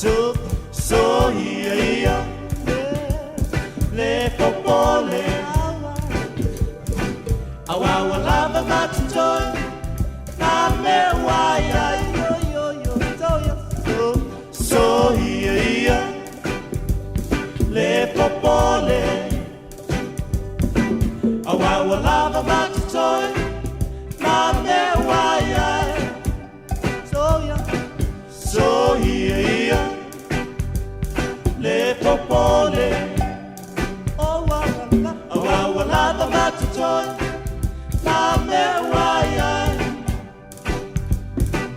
So so ia ia le popole aua ua lava ma totoe na mea ua i ai so so ia ia le popole aua ua lava ma totoe na mea ua i ai so ia ia le popole aua ua lava ma totoe na mea ua i ai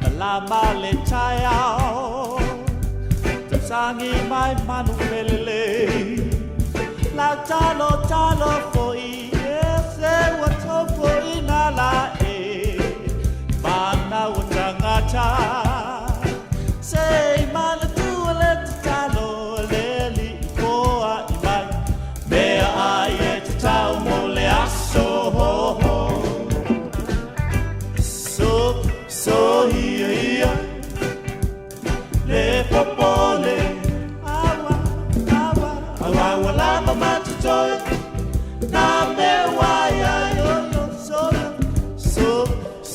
Malama le taeao Tausagi mai manu felelei Lau talo talo foi e se ua tofoina la e Fanau o tagata Se i manatua le tatalo a le Alii foai mai Mea ai e tatau mo le aso So so ia ia le popole aua ua lava ma totoe na mea ua i ai so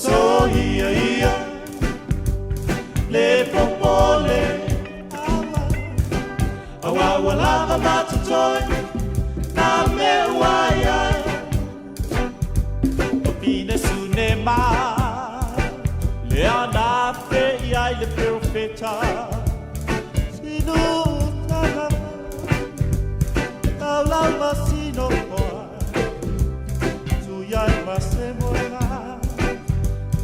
so ia ia le popole aua ua lava ma totoe na mea ua i ai O pine sune ma le ana fe i ai le perofeta sinu tala taulau ma sino koa tu iai ma se moena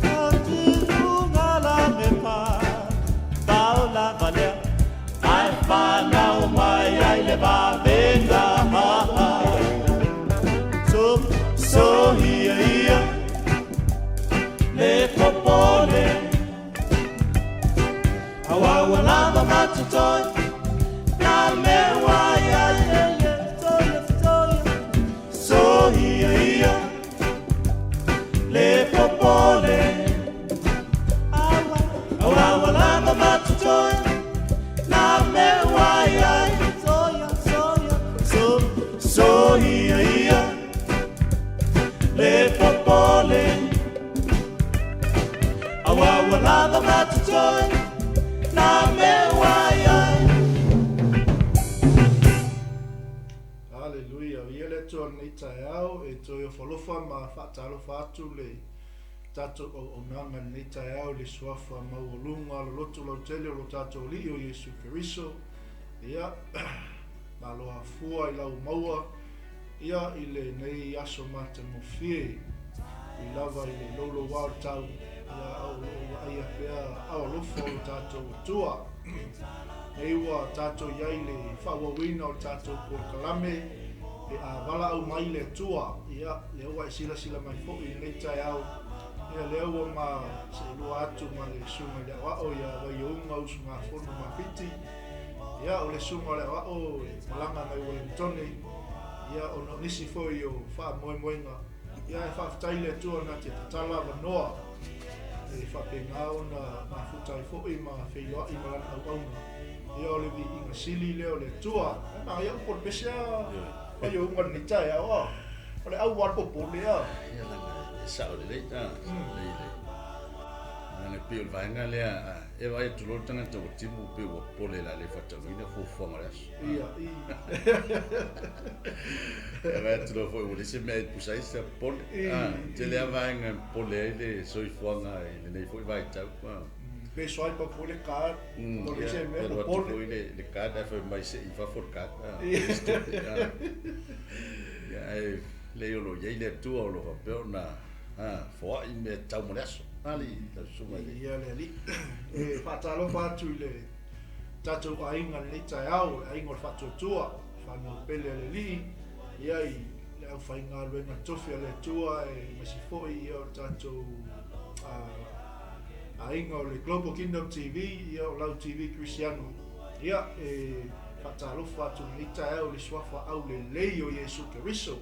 Tatilunga la me pa paula valea ai whanau mai ai le vavenga So so ia ia le popole aua ua lava ma totoe na mea ua i ai So ia ia le popole aua ua lava ma totoe na mea ua i ai So so ia ia le popole aua ua lava ma totoe na mea ua i ai. Haleluia! Viia le Atua i lenei taeao, e toe ofalofa ma faatalofa atu le tatou auaunaga i lenei taeao i le suafa maualuga loloto lautele o lo tatou Alii o Iesu Keriso. Ia, malo afua i lau maua ia i lenei aso matagofie i lava i le louloua o le tau, ia a o lo o vaaia pea ao alofa o lo tatou Atua. Nei ua tatou i ai i le faaauauina o le tatou polokalame pe a valaau mai le Atua. Ia, lea ua e silasila mai foi i lenei taeao, ia lea ua ma seelua atu ma le Susuga i le Aoao ia Vaiouga Usugafono Mafiti. Ia, o le Susuga o le Aoao e malaga mai Ueligitone, ia, ona o nisi foi o faamoemoega. Ia, e faafetai i le Atua na te tatala avanoa e faapena ona mafuta ai foi ma feiloai ma lana auauna. Ia, o le viiga sili lea o le Atua. E manaia upu o le pese a Vaiouga i lenei taeao, a o le au a le popole a. Ia, leaga e sao lelei, a, sao lelei le leaga e pei o le vaega lea, a e vaai atu loa le tagata ua timu pei ua popole o le a le faatauina fuafuaga o le aso. Ia, i. E vaai atu loa foi ua leai se mea e pusa ai se popole. A, tele lava vaega e popole ai le soifuaga i lenei foi vaitau. A. Pe swipe up foi le card, ua leai se mea popole. Alu atu foi le card ae fai mai se i fafo le card. A, ia, ae leai o lo o i ai le Atua o lo o faapea ona foai mea tatau mo le aso. Ali, lau susuga i le. Ia le Alii. E faatalofa atu i le tatou aiga i lenei taeao, le aiga o le Faatuatua, whanau pele a le Alii, ia i le aufaigaluega tofi a le Atua aemaise foi ia o le tatou aiga o le Global Kingdom TV, ia o lau TV Kerisiano. Ia e faatalofa atu i lenei taeao i le suafa aulelei o Iesu Keriso.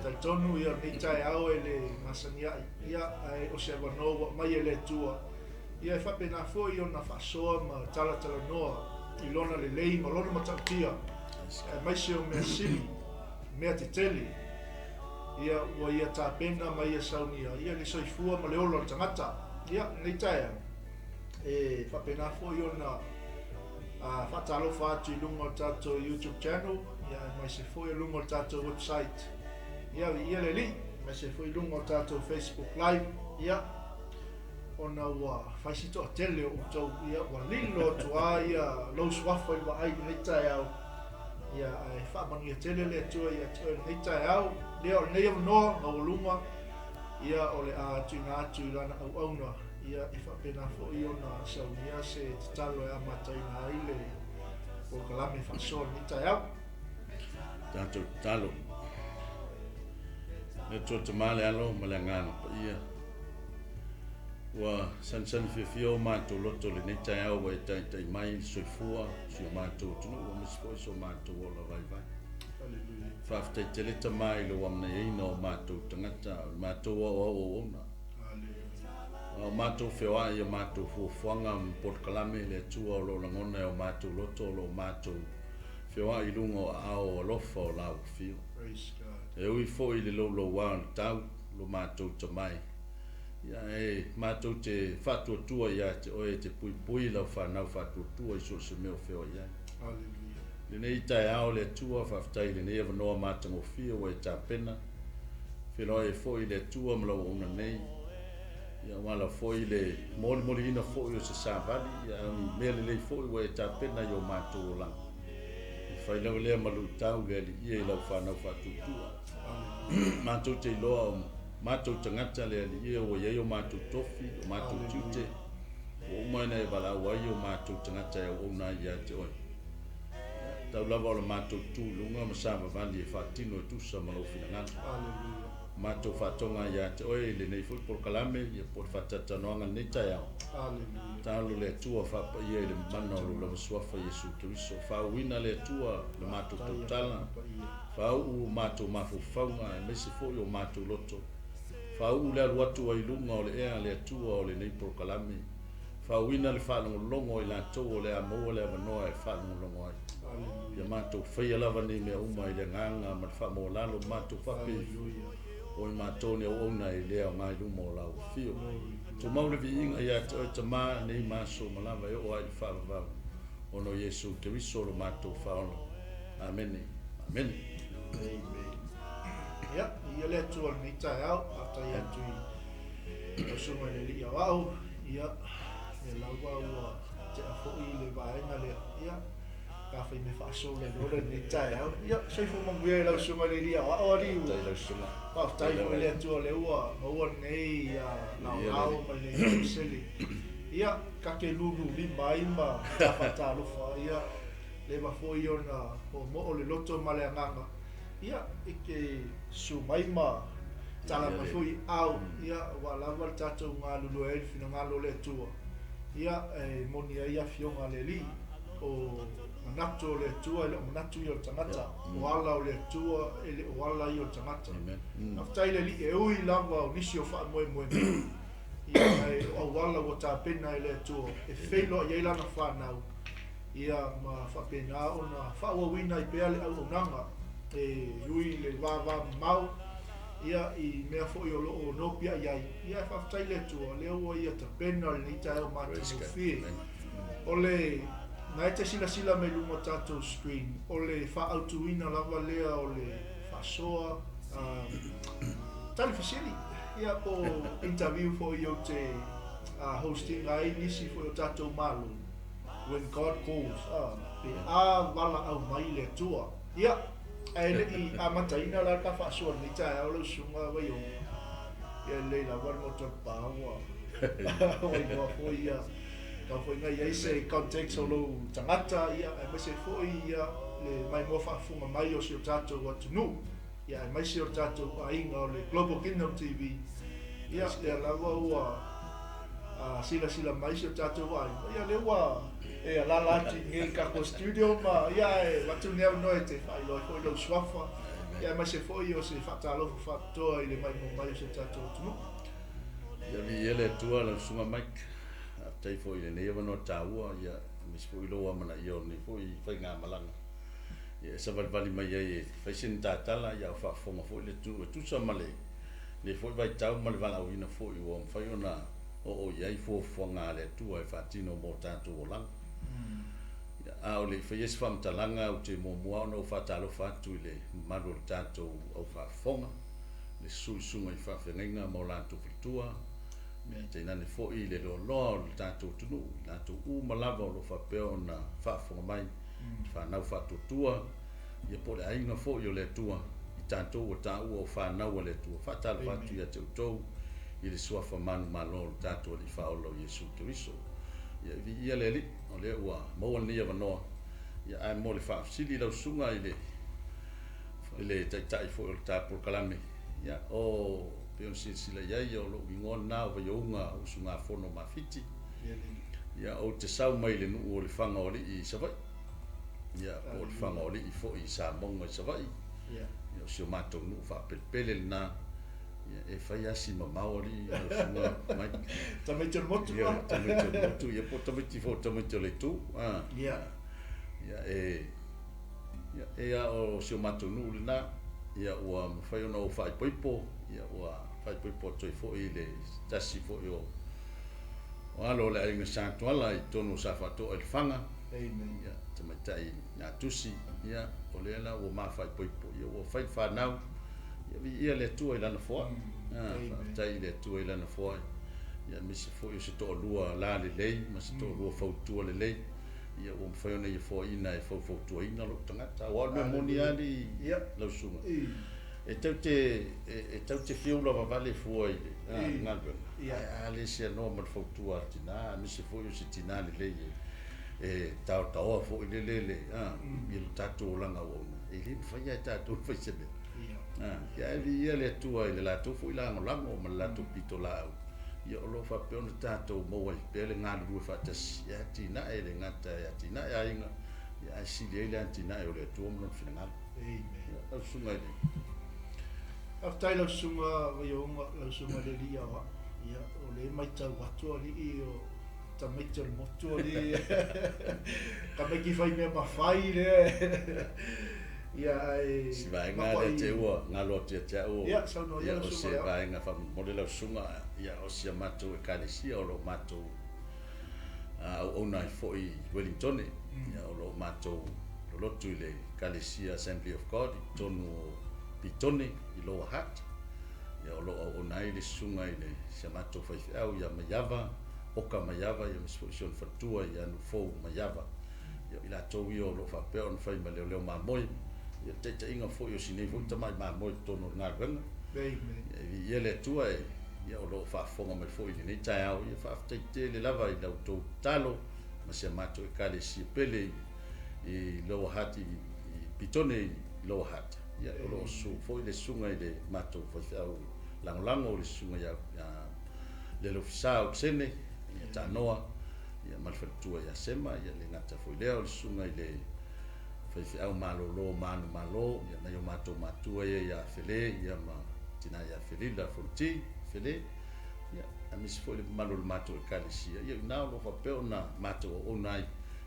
Talitonu ia o lenei taeao e le masani ai, ia ae o se avanoa ua aumai e le Atua, ia e faapena foi ona faasoa ma talatalanoa. i Lona lelei ma Lona matautia, aemaise o mea sili, mea tetele, ia, ua Ia tapena ma Ia saunia, ia, le soifua ma le ola o le tagata. Ia, lenei taeao, e faapena foi ona faatalofa atu i luga o le tatou YouTube channel, ia, aemaise foi o luga o le tatou website, ia, viia le Alii, aemaise foi i luga o le tatou Facebook Live, ia, ona ua fai si toatele o outou, ia, ua lilo atu lava ia lou suafa i le vaai i lenei taeao, ia, ae faamanuia tele le Atua ia te oe i lenei taeao. Ia, o lenei avanoa maualuga, ia, o le a tuuina atu i lana auauna, ia, e faapena foi ona saunia se tatalo e amataina ai le polokalame faasoa i lenei taeao. Tatou tatalo. Le Atua Tama, le Alo ma le Agaga Paia. Ua sanisani fiafia o matou loto i lenei taeao ua e taitai mai i le soifua o si o matou atunuu aemaise foi so matou ola vaivai. Faafetai tele Tama i lou amanaiaina o matou tagata, o le matou aoao auauna. A o matou feoai i a matou fuafuaga ma polokalame, le Atua o lo o lagona e o matou loto o lo o matou feoai i luga o aao o alofa o la Afio. E ui foi i le louloua o le tau, lo matou tamai, ia e matou te faatuatua ia te oe e te puipui lau fanau faatuatua i so o se mea o feoai ai. Lenei taeao le Atua, faafetai i lenei avanoa matagofie ua e tapena. Feiloai ai foi le Atua ma lau auauna nei. Ia aua lava foi le molimoliina foi o se savali, ia a o ni mea lelei foi ua e tapena i o matou olaga. E fai lava lea ma luitau le Alii e i lau fanau faatuatua. Matou te iloa o matou tagata le Alii e ua i ai o matou tofi, o matou tiute, ua uma ona e valaau ai o matou tagata e auauna ai ia te oe. Tau lava o le matou tu i luga ma savavali e faatino e tusa ma lou finagalo. Matou faatoga ai ia te oe i lenei foi polokalame, ia po o le faatalatalanoaga i lenei taeao. Talo le Atua faapaia i le mana o lou lava suafa Iesu Keriso. Faauuina le Atua le matou tautala, faauu o matou mafaufauga aemaise foi o matou loto. Faauu le alu atu ai luga o le ea le Atua o lenei polokalame. Faauuina le faalogologo o i latou o le a maua le avanoa e faalogologo ai. Ia matou faia lava nei mea uma i le agaga ma le faamaualalo matou faapea ifo, o i matou ni auauna e le aoga i luma o lau afio. Tumau le viiga ia te oe Tama, nei ma aso uma lava e oo ai i le faavavau, ona o Iesu Keriso lo matou Faaola. Amene. Amene. Amen. Ia, ia le Atua i lenei taeao, faafetai atu i lau Susuga i le Alii Aoao, ia, lea lava ua tea foi le vaega lea, ia, ka fai mea faasola loa lenei taeao. Ia, soifua manuia i lau Susuga i le Alii Aoao, alii ua. Faafetai lau Susuga. Faafetai foi i le Atua o lea ua maua lenei laolao ma lenei selesele. Ia, ta te lululima ai ma ta faatalofa, ia, leva foi ona moomoo le loto ma le agaga, ia, e te susu mai ma tala mai foi i aao, ia, aua lava le tatou galulue ai i le finagalo o le Atua, ia, e moni ai Afioga a le Alii, o manatu o le Atua e le o manatu ia o le tagata, o ala o le Atua e le o ala ia o le tagata. Faafetai i le Alii, e ui lava o nisi o faamoemoe mea, ia, ae o auala ua tapena e le Atua e feiloai ai lana fanau, ia ma faapena ona faaauauina ai pea le auaunaga e ui i le vavamamao, ia, i mea foi o lo o nopiai ai. Ia, e faafetai i le Atua, o lea ua ia tapena lenei taeao matagofie. O le, na e te silasila mai luga o tatou screen, o le faaautuina lava lea o le faasoa, tali fesili, ia, po o interview foi ou te host ina ai nisi foi o tatou Malo. When God calls, pe a valaau mai le Atua. Ia, ae le i amataina la ta faasoa i lenei taeao lau susuga Vaioga, ia e lelei lava le maota o le pa ua ua iloa foi ia, tau foi ina i ai se context o lou tagata, ia, aemaise foi ia le maimoa faafofoga mai o si o tatou atunuu, ia aemaise o le tatou aiga o le Global Kingdom TV. Ia, lea lava ua a silasila mai si o tatou aiga, ia lea ua e alaala atu i nei tatou studio ma ia e avatu lenei avanoa e te faailoa ai foi lou suafa, ia aemaise foi o se faatalofa faapitoa i le maimoa mai o si o tatou atunuu. Ia viia le Atua lau Susuga Mike. Faafetai foi i lenei avanoa taua, ia, aemaise foi lou amanaia o lenei foi faigamalaga, ia, e savalivali mai ai e fai se ni tatala, ia, a o faafofoga foi le atunuu e tusa ma lenei foi vaitau ma le valaauina foi ua mafai ona oo i ai fuafuaga a le Atua e faatino mo tatou olaga. Ia, a o le i faia se faamatalaga, ou te muamua ona ou faatalofa atu i le mamalu o le tatou au faafofoga, le susuga i faafeagaiga ma o latou faletua, ia, tainane foi le loaloa o le tatou atunuu, i latou uma lava o lo o faapea ona faafofoga mai, i fanau faatuatua, ia po o le aiga foi o le Atua, i tatou ua taua o fanau a le Atua. Faatalofa atu ia te outou i le Suafa manumalo o le tatou Alii Faaola o Iesu Keriso. Ia, viia le Alii, o lea ua maua lenei avanoa, ia, ae mo le faafesili i lau susuga i le i le Taitai foi o le ta polokalame, ia, o pei ona silasila i ai, o lou igoa lena o Vaiouga Usugafono Mafiti. Ia, ou te sau mai le nuu o Lefaga o Alii i Savaii, ia, po o Lefaga o Alii foi i Samoga i Savaii. Ia, o si o matou nuu faapelepele lena. Ia, e fai lava si mamao alii lau susuga Mike. Tamaiti o le motu. Ia, tamaiti o le motu, ia, po o tamaiti foi o tamaiti o le itu. Ia. Ia, e Ia, e a o si o matou nuu lena, ia, ua mafai ona ou faaipoipo, ia, ua faaipoipo atu ai foi i le tasi foi o o alo o le aiga Sa Tuala i totonu o Safaatoa i Lefaga. Amen. Ia, tamaitai Gatusi, ia, o lea la ua ma faaipoipo, ia, ua fai le fanau, ia, viia le Atua i Lana foai. Faafetai i le Atua i Lana foai, ia, aemaise foi o se toalua lalelei ma se toalua fautua lelei. Ia, ua mafai ona ia foaiina e faufautuaina lou tagata. Aua o le mea moni lava alii lau susuga, e tau te, e tau te fiu lava vale fua i le galuega, ae a le seanoa ma le fautua a le tina, aemaise foi o se tina lelei e taotaoa foi lele le, i lo tatou olaga auauna, e le mafai lava e tatou ona fai se mea. Ia, ae viia le Atua i le latou foi lagolago ma le latou pitolaau, ia, o lo o faapea ona tatou maua ai pea le galulue faatasi e atinae, e le gata e atinae aiga, ia, ae sili ai le atinae o le Atua ma Lona finagalo. Amen. Ia, lau susuga i le. Faafetai lau susuga Vaiouga, lau susuga i le Alii Aoao. Ia, o lea e matau atu alii o tamaiti o le motu alii. Tamaiti fai mea mafai lea. Ia, ae Si vaega lea te ua galo atu ia te au, Ia, saunoa ia ia, lau o susuga se Leao. vaega faamolemole lau susuga, ia, o si a matou Ekalesia o lo o matou auauna ai foi i Wellingtone, ia, o lo o matou lolotu i le Ekalesia Assembly of God i totonu o Pitone i Lower Hutt, ia, o lo o auauna ai le susuga i le si a matou faifeau ia Maiava, Oka Maiava, ia, aemaise foi si ona faletua ia Nufou Maiava. Ia, o i latou ia o lo o faapea ona fai ma leoleo mamoe, ia, le taitaiga foi o si nei foi tamai mamoe i totonu o le galuega. Amen. Ia, e viia le Atua e, ia, o lo o faafofoga mai foi i lenei taeao. Ia, faafetai tele lava i la outou tatalo ma si a matou Ekalesia pele i, i Lower Hutt, i, i Pitone i Lower Hutt. Ia, o lo o susu foi le susuga i le matou faifeau lagolago, le susuga ia, ia Lelofisa Okesene, ia Tanoa, ia, ma le faletua ia Sema, ia, le gata foi lea o le susuga i le faifeau malolo manumalo, ia, nai o matou matua ia ia Fele, ia, ma tina ia Felila Fonoti Fele, ia, aemaise foi le mamalu o le matou Ekalesia, ia, i ina o lo o faapea ona matou auauna ai,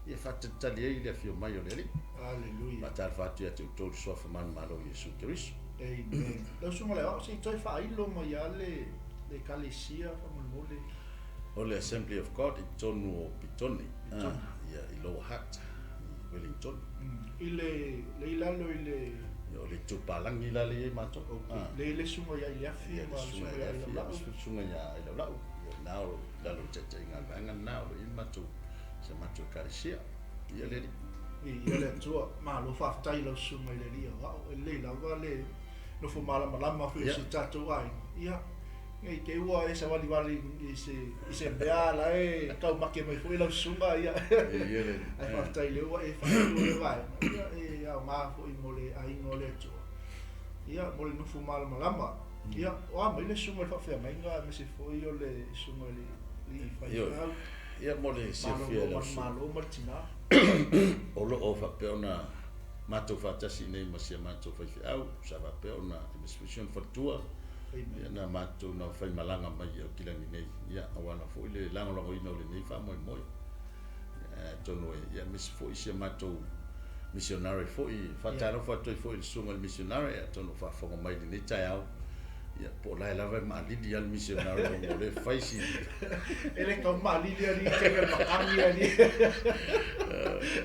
ia, faatalitali ai le afio mai o le Alii. Aleluia. Faatalofa atu ia te outou i le Suafa manumalo o Iesu Keriso. Amen. Lau susuga Leao, se i toe faailo mai lava le Ekalesia faamolemole. O le Assembly of God i totonu o Pitone, ia, i Lower Hutt, i Wellington. I le, le i lalo i le. Ia, o le itupalagi la le i ai matou. Okay. Le i le susuga ia Iliafi Ia, ma le le susuga susuga ia ia Iliafi, ia, Ailaula'u. le susuga ia Ailaula'u. Ia, na o lalo i le taitaiga a le vaega lena o lo o i ai le matou, si a matou Ekalesia. Ia le Alii. Viia le Atua. Malo faafetai i lau susuga i le Alii Aoao. E lelei lava le nofo malamalama foi o si tatou aiga. Ia, ne i te i ua e savalivali i se, i se mea la e taumate mai foi lau susuga, ia. Viia le Alii. Ae faafetai o lea ua e faailoa le vaega. Ia, e aoga foi mo le aiga o le Atua. Ia, mo le nofo malamalama. Ia, o a mai le susuga i le faafeagaiga aemaise foi o le susuga i le alii faifeau. Ia, mo le silafia e Malolo lau susuga. manumalo ma le tina. O lo o faapea ona matou faatasi nei ma si a matou faifeau, sa faapea ona aemaise foi si ona faletua. Ia na matou na faimalaga mai i Aukilani nei, ia auala foi le lagolagoina o lenei faamoemoe. Ia atonu e, ia aemaise foi si a matou misionare foi, faatalofa atu ai foi i le susuga i le misionare, atonu o faafofoga mai i lenei taeao, ia po o la e lava e maalili lava le misionare ona o lea e fai si E le tau maalili alii tele o le matagi alii.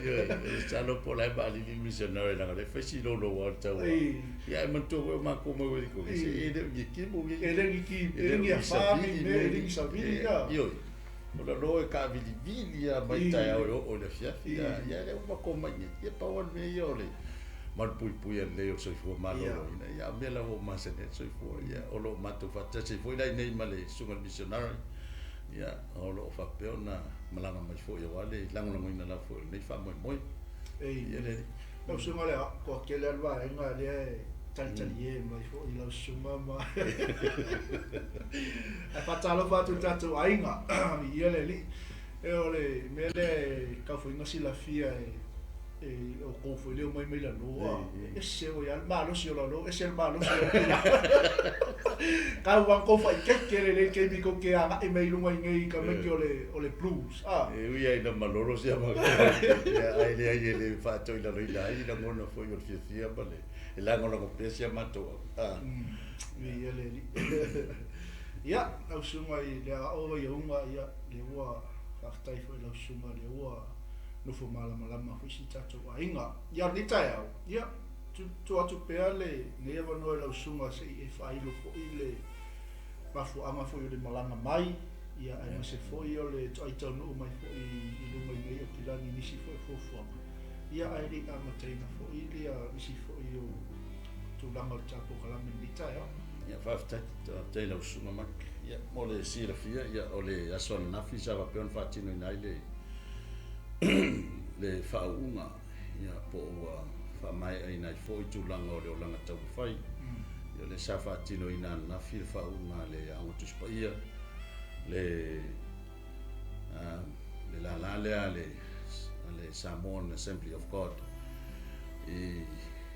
Ioe, masalo po o la e maalili le misionare leaga o lea e fai si loulou o le tau. Ia ae manatua foi o matou mai Ueliko, e le o ni kimu ni. E le o ni kimu, e le o ni afa ni mea, e le o ni savili ia. Ioe, o le loa e taavilivili lava mai taeao e oo i le afiafi, ia e le o matou mai nei. Ia pau lava le mea ia o le malupuipuia lelei o le soifua maloloina, ia a o mea lava ua masani ai le soifua, ia o lo o matou faatasi ai foi la i inei ma le susuga i le misionari, ia o lo o faapea ona malaga mai foi aua le lagolagoina lava foi o lenei faamoemoe. Ia le alii. Lau susuga lea, toatele lava le vaega lea e talitalie mai foi i lau susuga ma ae faatalofa atu i le tatou aiga, viia le Alii. E o le mea lea e tau foi ina silafia e e outou foi lea omai mai lalo a, e ese foi lava le malosi o lalo, ese le malosi o tulaga. Tau lava tou faaitete lelei taimi tou te agai mai i luga i nei tamaiti o le o le blues a. E ui lava ina malolo sia matou, ae leai e le faatoilaloina ai lagona foi o le fiafia ma le lagolago pea sia matou au. Viia le Alii. Ia, lau susuga i le aao Vaiauga, ia, lea ua faafetai foi i lau susuga lea ua nofo malamalama foi si tatou aiga. Ia, lenei taeao, ia, tuu atu pea lenei avanoa i lau susuga se i e faailo foi le mafuaaga foi o le malaga mai, ia, aemaise foi o le toai taunuu mai foi i luga i nei Aukilani i nisi foi o fuafuaga, ia, ae le i amataina foi nisi foi o tulaga o le ta polokalame i lenei taeao. Ia, faafetai, faafetai i lau susuga Mike. Ia, mo le silafia, ia, o le aso ananafi sa faapea ona faatinoina ai le le faauuga, ia, po o ua faamaeaina ai foi tulaga o le olaga taumafai. Ia, o lea sa faatinoina ananafi le faauuga a le Aoga Tusi Paia, le le lala lea a le a le Samoan Assembly of God i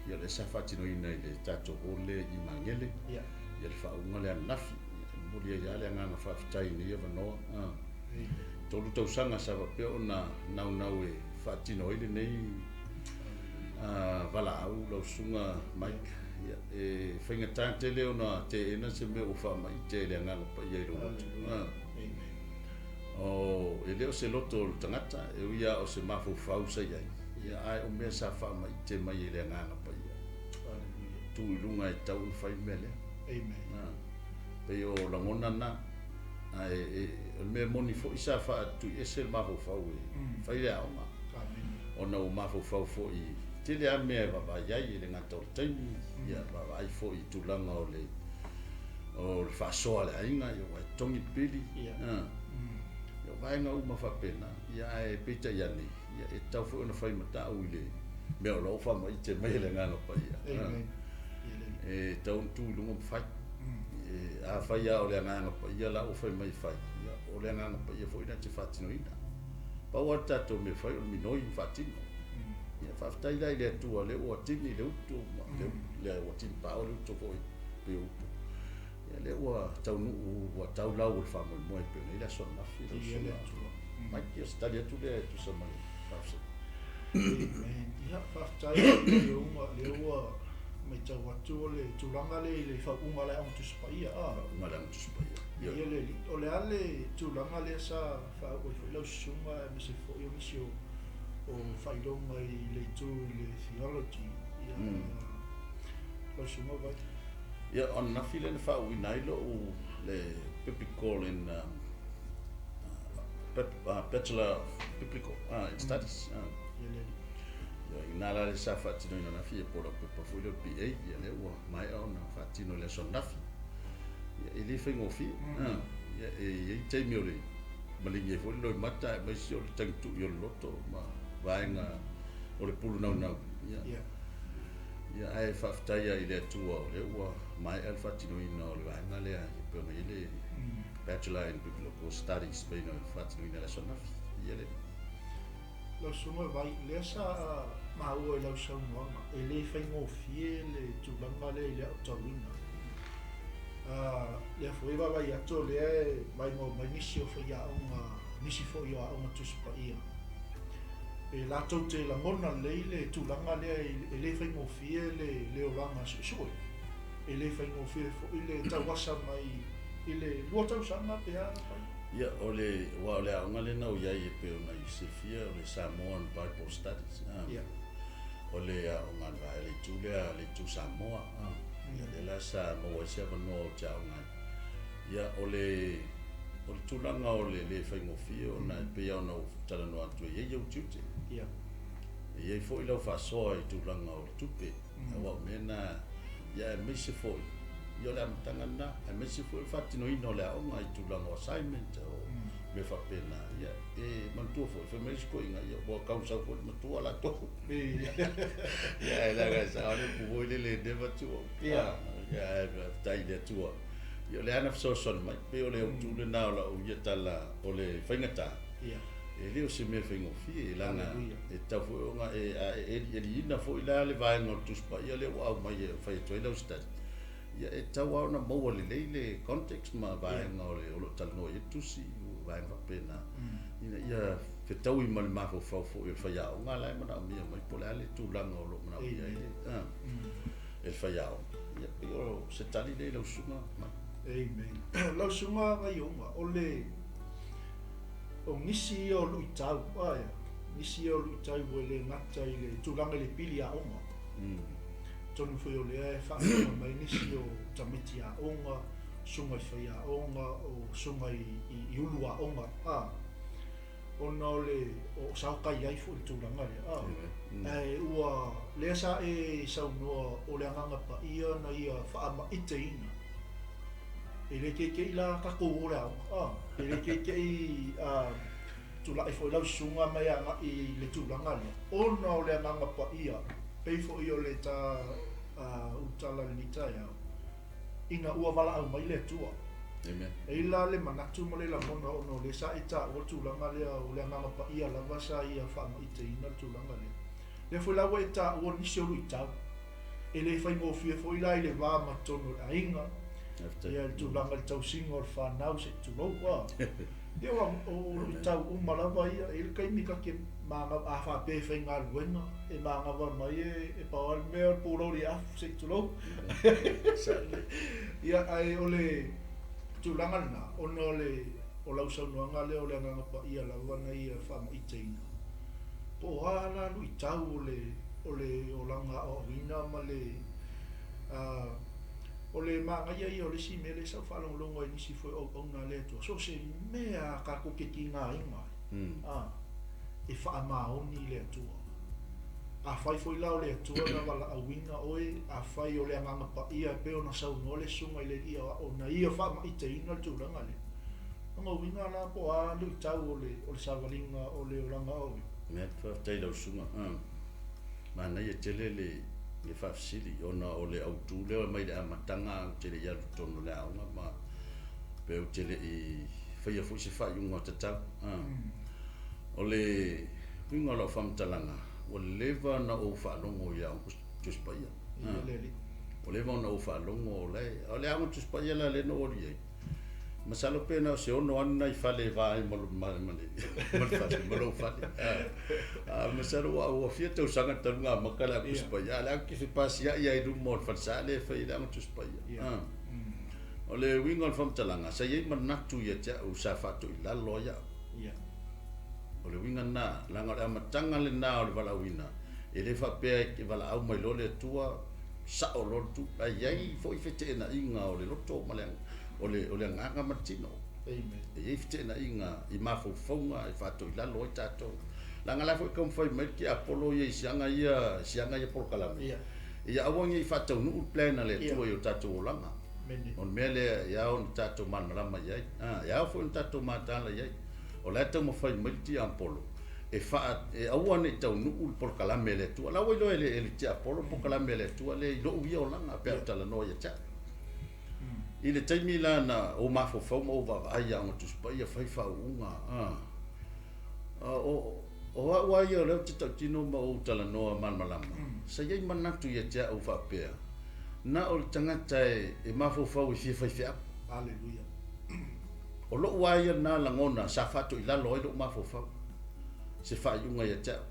ia lea sa faatinoina i le tatou hall lea i Magele ia le faauuga lea ananafi. E momoli ai lava le agaga faafetai i lenei avanoa. 3 tausaga sa faapea ona naunau e faatino ai lenei valaau lau susuga Mike. Ia, e faigata tele ona teena se mea ua faamaite e le Agaga Paia i lou loto. Oh, e le o se loto o le tagata, e ui lava o se mafaufau sa i ai, ia, ae o mea sa faamaite mai e le Agaga Paia. Tu i luga e tatau ona fai le mea lea. Amen. Pei o lagona na, ae e, o le mea moni foi sa faatuiese le mafaufau e fai le aoga. Ona ua mafaufau foi, tele lava mea e vaavaai ai, e le gata o le taimi, ia vaavaai foi i tulaga o le o le faasoa a le aiga, ia ua e totogi le pili, ia, o vaega uma faapena, ia ae peitai ane, ia e tatau foi ona fai matau i le mea o lo o faamaite mai e le Agaga Paia. E tatau ona tu i luga ma fai. E, afai lava o le Agaga Paia la ua fai mai e fai, ia o le Agaga Paia foi na te faatinoina. Pau lava le tatou mea e fai o le minoi ma faatino. Ia faafetai la i le Atua lea ua tini le utu, lea ua tini paoa le utu foi pei o upu. Ia lea ua taunuu ua tau lau o le faamoemoe pei ona i ai le aso ananafi lau susuga Mike. Ia o se tali atu lea e tusa ma le faafesili. Amen. Ia, faafetai i le uma, lea ua matau atu o le tulaga lea i le faauuga o le Aoga Tusi Paia. Ah. Faauuga o le Aoga Tusi Paia. Ia, le alii. O le a le tulaga lea sa faauu ai foi lau susuga aemaise foi o nisi o o faailoga i le itu i le theology, ia, lau susuga Vai? Ia, o ananafi lea na faauuina ai lou le Biblical in Bachelor of Biblical in Studies. Ia le alii. Ia, ina la le sa faatinoina ananafi, ia po o lau pepa foi lea o le BA, ia lea ua maea ona faatino i le aso ananafi. Ia, e le faigofie. Ia, e i ai taimi o le maligi ai foi le loimata, aemaise o le tagitui o le loto ma vaega o le pulu naunau. Ia, ia ae faafetai lava i le Atua o lea ua maea le faatinoina o le vaega lea e pei ona i ai le Bachelor in Biblical Studies pei ona faatinoina i le aso ananafi. Ia le. Lau Susuga Vai, lea sa maua i lau saunoaga, e le faigofie le tulaga lea i le aotauina. Lea foi e vaavaai atu o lea e maimoa mai nisi o faiaoga, nisi foi o Aoga Tusi Paia. E latou te lagona lelei le tulaga lea e le faigofie le olaga suesue. E le faigofie foi le tauasa mai i le 2 tausaga pe a fai. Ia, o le, aua o le aoga lea na ou i ai e pei ona i silafia o le Samoan Bible Studies. Ia. O le aoga a le vaega, le itu lea, le itu Samoa. Ia, lea la sa maua ai se avanoa ou te aoga ai. Ia, o le, o le tulaga o le le faigofie ona e pei lava ona ou talanoa atu e i ai ou tiute. Ia. E i ai foi lau faasoa i tulaga o le tupe, aua o mea na, ia aemaise foi, ia o le amataga lena, aemaise foi o le faatinoina o le aoga i tulaga o assignment, o mea faapena. Ia, e manatua foi, fai mai le isi toeaina, ia ua tau sau foi le matua latou. Ia, ae leaga e sao le upu foi lele, never too old. Ia, ae faafetai i le Atua. Ia, o lea na fesoasoani mai, pei o le autu lena o lau ia tala o le faigata. Ia. E le o se mea faigofie, leaga e tatau foi ona e, a e elieliina foi la le vaega o le Tusi Paia lea ua aumai e fai atu ai lau study, ia e tatau lava ona maua lelei le context ma vaega o le o lo o talanoa i ai le tusi, vaega faapena, ina ia fetaui ma le mafaufau foi o le faiaoga la e manaomia mai po o le a le tulaga o lo o manaomia ai le, e le faiaoga. Ia, pei o se tali lea i lau susuga Mike. Amen. Lau susuga Gaioga, o le o nisi ia o luitau, ae nisi ia o luitau ua le gata i le tulaga i le pili aoga. Atonu foi o lea e faafofoga mai nisi o tamaiti aoga, susuga i faiaoga, o susuga i ulu aoga, a, ona o le o saokai ai foi le tulaga lea, a. Ae ua lea sa e saunoa o le Agaga Paia na ia faamaiteina. E le keike'i la tatou o le aoga, a, e le keike'i a tulai foi lau susuga mai agai i le tulaga lea, ona o le Agaga Paia, pei foi o le ta utala i lenei taeao, ina ua valaau mai le Atua. Amen. E i ai la le manatu ma le lagona ona o lea sa e taua le tulaga lea o le Agaga Paia lava sa ia faamaiteina le tulaga lea. Lea foi la ua e taua nisi o luitau. E le faigofie foi la i le va ma totonu o le aiga, ia le tulaga i le tausiga o le fanau se i tulou a. Ia o, o luitau uma lava ia, e i ai le taimi ta te magava, a faapea e faigaluega, e magava mai e pau lava le mea o le pulou i le afu se i tulou. Ia, ae o le tulaga lena, ona o le, o lau saunoaga lea o le Agaga Paia lava na ia faamaiteina. Po o a la luitau o le, o le olaga aoaoina ma le, a, o le manaia ia o le isi mea lea sa ou faalogologo ai i nisi foi o auauna a le Atua, so o se mea a tatou te tigaina ai, a, e faamaoni i le Atua. Afai foi la o le Atua na valaauina oe, afai o le Agaga Paia e pei ona saunoa le Susuga i le Alii Aoao na ia faamaiteina le tulaga lea, lona uiga la po o a luitau o le, o le savaliga o le olaga aoaoina. Amen. Faafetai i lau susuga. Manaia tele le, le faafesili ona o le autu lea mai le amataga ou te le i alu i totonu o le aoga ma pe ou te le i faia foi se faaiuga tatau. O le uiga o lau faamatalaga, ua leva ona ou faalogo i Aoga Tusi Paia. Ua leva ona ou faalogo o la e, o le Aoga Tusi Paia la lea na ou alu i ai, masalo pe na o se 6 ane nai fale e va ai ma le fale, ma lou fale. Masalo ua fia tausaga talu ona amata le Aoga Tusi Paia, a o lea ou te fepasia'i lava i luma o le falesa lea e fai ai le Aoga Tusi Paia. O le uiga o le faamatalaga, sa i ai manatu ia te au sa faatoilalo ai au. O le uiga lena, leaga o le amataga lena o le valaauina, e le faapea e valaau mai loa le Atua, sao loa le tu. Ae i ai foi feteenaiga o le loto ma le, o le, o le agaga ma le tino. Amen. E i ai feteenaiga i mafaufauga e faatoilalo ai tatou. Leaga la foi e taumafai mai le tiapolo ia i siaga ia, siaga ia polokalame. Ia aua ne i faataunuu le plan a le Atua i o tatou olaga. O le mea lea e ao ona tatou malamalama i ai. E ao foi ona tatou mataala i ai. O la e taumafai mai le tiapolo e faa, e aua ne i taunuu le polokalame a le Atua. La ua iloa e le, e le tiapolo le polokalame a le Atua lea i lou ia olaga pe a ou talanoa ia te au. I le taimi la na ou mafaufau ma ou vaavaai i Aoga Tusi Paia fai faauuga, o, o au lava ia o lea ou te tautino ma ou talanoa malamalama, sa i ai manatu ia te au faapea, Na o le tagata e mafaufau e fia faifeau. Aleluia. O lou lava ia lena lagona sa faatoilalo ai lou mafaufau, se faaiuga ia te au.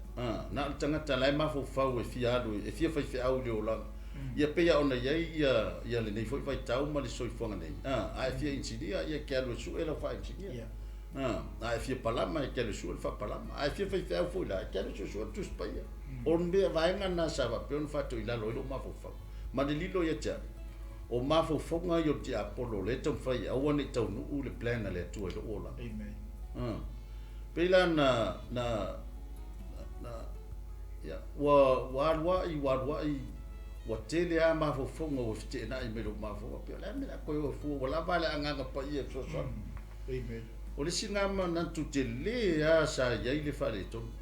Na o le tagata la e mafaufau e fia alu e fia faifeau i le olaga, ia pei lava ona i ai ia lenei foi vaitau ma le soifuaga nei, a e fia inisinia, ia e te alu e sue lau faainisinia. A e fia palama, e te alu e sue le faapalama. A e fia faifeau foi la, e te alu e suesue le Tusi Paia. O le mea vaega lena sa faapea ona faatoilalo ai lou mafaufau. Ma le lilo ia te au, o mafaufauga ia o le tiapolo lea e taumafai e aua ne i taunuu le plan a le Atua i lou olaga. Amen. Pei la na, na, na, ia, ua, ua aluai, ua aluai, ua tele lava mafaufauga ua feteenai mai lou mafaufau, pei o le a le mea o le a toe o ai fua, ua lava le agaga paia e fesoasoani. Amen. O le isi lena manatu tele lava sa i ai le faaletonu.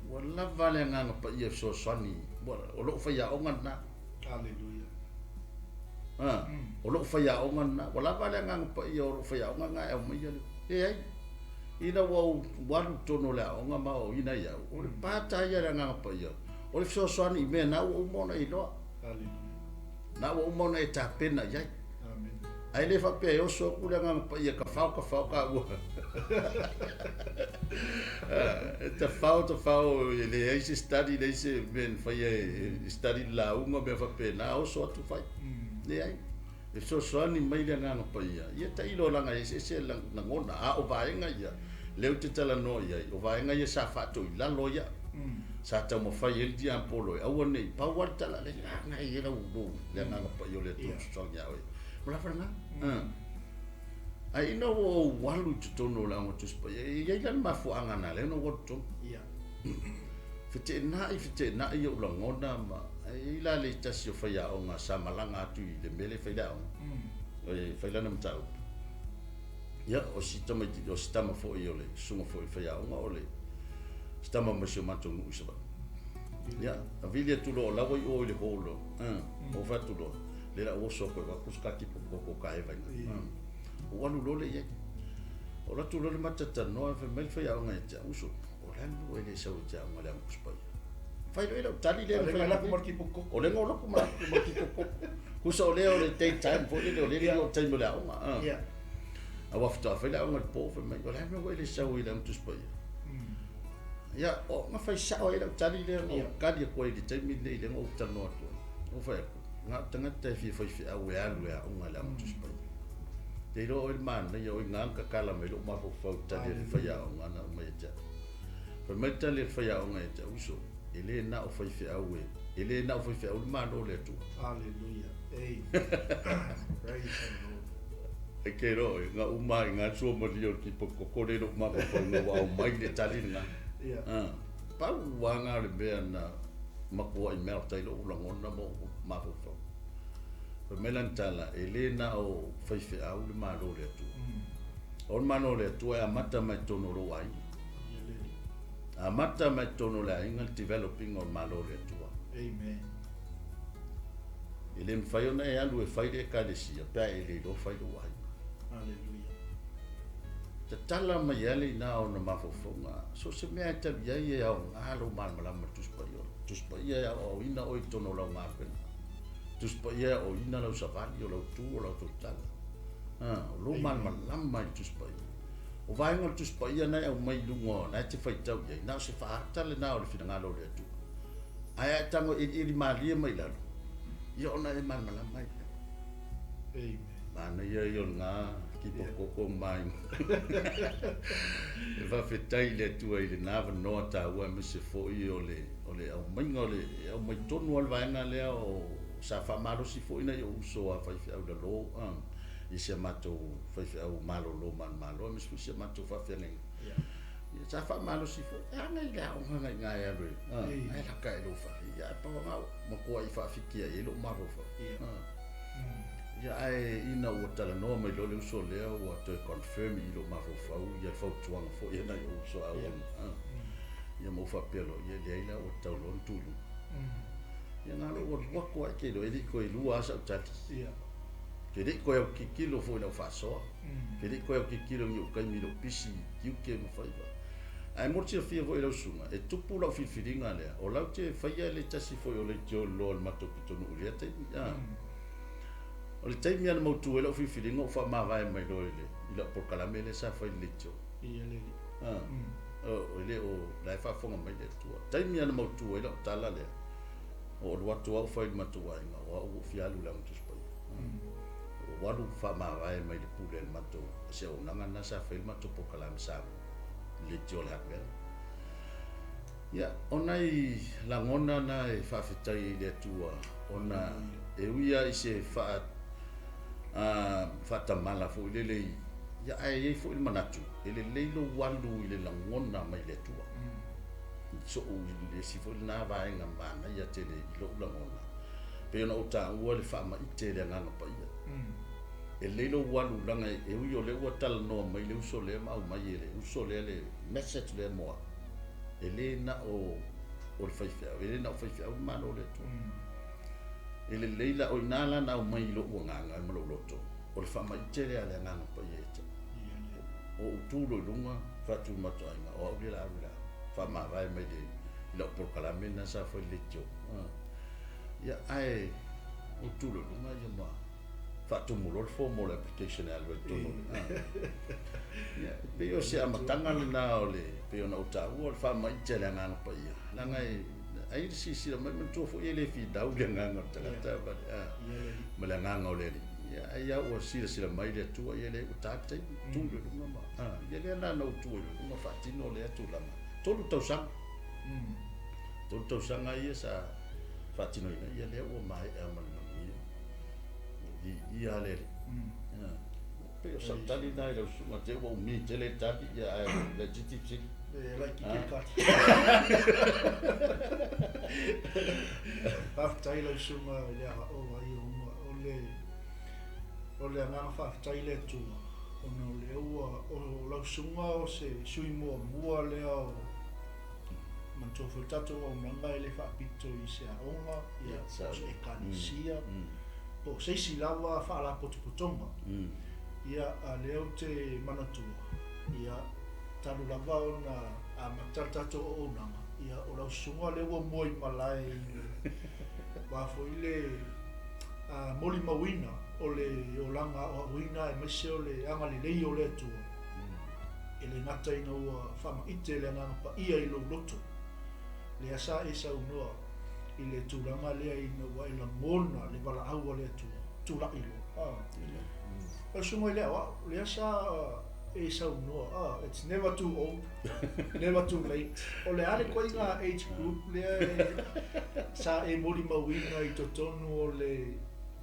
Ua lava le agaga paia e fesoasoani, o lou faiaoga lena. Hallelujah. Ha, o lou faiaoga lena. Ua lava le agaga paia o lou faiaoga lena e aumaia le. Leai. Ina ua ou alu i totonu o le aoga ma aoaoina ai au, o le pata ia le agaga paia, o le fesoasoani i mea na ua uma ona e iloa. Hallelujah. Na ua uma ona e tapena i ai. Amen. Ae le faapea e oso atu le agaga paia tafao tafao taua. E tafao tafao e leai se study, leai se mea na faia e study le lauga mea faapena, oso atu fai. Leai. E fesoasoani mai le agaga paia, ia tailo leaga e eseese lagona, a o vaega ia lea ou te talanoa i ai, o vaega ia sa faatoilalo ai au, sa taumafai ai le tiapolo e aua ne i pau lava le tala, le laga ai lau lou le agaga paia o le Atua e fesoasoani ia oe. Ua lava lena. Ae ina ua ou alu i totonu o le Aoga Tusi Paia, e i ai la le mafuaaga na ala ai ona ou alu i totonu. Feteenai, feteenai ou lagona ma e i ai la le tasi o faiaoga sa malaga atu i le mea lea e fai le aoga, e fai lana mataupu. Ia, o si tamaiti, o si tama foi o le susuga foi i le faiaoga, o le si tama mai si o matou nuu i Savaii. Ia, na vili atu loa o la ua i o i le hall, ou fai atu loa, lea la ua oso atu e avatu se katipo koko ka eva ina. Ou alu loa lea i ai. Ou alu atu loa le mata talanoa, fai mai le faiaoga ia te au, uso, O le a le mea ua e le sau e te aoga i le Aoga Tusi Paia? Fai loa i lau tali lea na fai atu. O le ga laku ma le tipo koko. Husa o lea o le day time foi lele o le le o taimi o le aoga. A ua faatoa fai le aoga i le po fai mai, o le a le mea ua e le sau ai i le Aoga Tusi Paia? Ia, o na fai sao ai lau tali lea na ou tali atu ai i le taimi lenei lea na ou talanoa atu ai. Ou fai atu, na o tagata e fia faifeau e alu e aoga i le Aoga Tusi Paia. Te iloa oe le manaia o i ina na tatala mai lou mafaufau i le tali a le faiaoga na aumai ia te au. Fai mai le tali a le faiaoga ia te au, Uso, e le na o faifeau e, e le na o faifeau le Malo o le Atua. Hallelujah. Amen. Praise the Lord. E ke iloa oe, na uma lava i ina le suamalie o le kipa koko lea i lou mafaufau ina ua aumai le tali lena. Yeah. Pau lava lena o le mea na matuai melt ai lou lagona ma ou mafaufau. Fai mai lana tala, e le na o faifeau le Malo o le Atua. O le Malo o le Atua e amata mai totonu o lou aiga. Amata mai totonu o le aiga le developing o le Malo o le Atua. Amen. E le mafai ona e alu e fai le ekalesia pe a e le iloa fai lou aiga. Hallelujah. Tatala mai lava le ina ona mafaufauga, so o se mea e tali ai e aoga lou malamalama i le Tusi Paia. O le Tusi Paia e aoaoina oe i totonu o lau galuega. Tusi Paia e aoaoina lau savali, o lau tu, o lau tautala. O lou malamalama i le Tusi Paia. O vaega o le Tusi Paia na e aumai i luga, na e te faitau i ai, na o se faaata lena o le finagalo o le Atua. Ae a e tago e elieli malie mai lalo, ia ona e malamalama ai lea. Amen. Manaia ia o lena kipa koko ma e faafetai i le Atua i lena avanoa taua aemaise foi o le o le aumaiga o le e aumai tonu lava le vaega lea o sa faamalosi foi nai ou uso a faifeau lalo i si a matou faifeau malolo manumalo aemaise foi si a matou faafeagaiga. Ia sa faamalosi foi e aga i le aoga na i ina e alu e ae laka i lou fale. Ia ae pau lava ua matuai faafikia i ai lou mafaufau. Ia ae ina ua talanoa mai loa le uso lea ua toe confirm i lou mafaufau ia le fautuaga foi a nai ou uso a ua ia ma ou faapea loa, ia leai la ua tatau loa ona tu i luga. Ia na loa ua alu atu lava e te iloa e le i toe lua lava sau tali. Ke le i toe autilotilo foi i lau faasoa. Ke le i toe autilotilo i ni ou taimi i lou pisi i tiute ma faiva. Ae mo le silafia foi e lau susuga, e tupu lau filifiliga lea, o lau te faia le tasi foi o leitio loa o le matou pitonuu i lea taimi. O le taimi lava na mautu ai lau filifiliga ou faamavae mai loa i le i lau polokalame lea sa fai i le leitio. Ia le alii. A, o, e le o la e faafofoga mai le Atua. Taimi lava na mautu ai lau tala lea, o alu atu au fai i le matou aiga, o au ua ou fia alu i le Aoga Tusi Paia. Ua ou alu faamavae mai le pule a le matou se auaunaga lena sa fai le matou polokalame Samoa i le leitio a le Hardware. Ia, o nai lagona na e faafetai ai i le Atua ona e ui lava i se faa, a, faatamala foi lele i, ia, ae i ai foi le manatu, e lelei lou alu i le lagona mai le Atua. I sou, i le isi foi lena vaega manaia tele i lou lagona, pei ona ou taua le faamaite i le Agaga Paia. E lelei lou alu leaga e ui o lea ua talanoa mai le uso lea ma aumai e le uso lea le message lea mo au, e le na o o le faifeau, e le na o faifeau le Malo o le Atua. E lelei la, o i ina la na aumai i lou agaga ma lou loto, o le faamaite lea a le Agaga Paia ia te au. O ou tu loa i luga, fatu i le matou aiga, o au lea la alu i le faamavae mai le i lau polokalame lena sa fai i le leitio. Ia, ae ou tu loa i luga ia ma faatumu loa le form o le application e alu ai i totonu o le Ia, e pei o se amataga lena o le, pei ona ou taua, o le faamaite a le Agaga Paia, leaga e, ai le silasila mai, manatua foi e le finau le agaga o le tagata ma le, a, ma le agaga o le Alii. Ia, ai lava ua silasila mai le Atua, ia lea ua ta le taimi, tu i luga ma, a, ia lea la na ou tu ai i luga faatino lea tulaga. 3 tausaga. 3 tausaga ia sa faatinoina, ia lea ua maea ma le manuia. Viia le Alii. Pei o sau tali lena i lau susuga te ua umi tele le tali, ia ae laitiiti le fesili. E laitiiti le tali. Faafetai lau susuga i le agaoga ia uma. O le, o le agaga faafetai i le Atua, ona o lea ua, o lau susuga o se sui muamua lea o, manatua foi le tatou auaunaga e le faapito i se aoga, ia, po o se ekalesia, po o se isi lava faalapotopotoga. Ia, a lea ou te manatua, ia, talu lava ona amata le tatou auaunaga, ia, o lau susuga lea ua mua i malae i le va foi le molimauina o le olaga aoaoina aemaise o le agalelei o le Atua. E le gata ina ua faamaite le Agaga Paia i lou loto, lea sa e saunoa i le tulaga lea ina ua e lagona le valaau a le Atua, tulai loa. A. O le susuga i le aoao, lea sa e saunoa, a, it's never too old, never too late. O le a le ituaiga age group lea e, sa e molimauina i totonu o le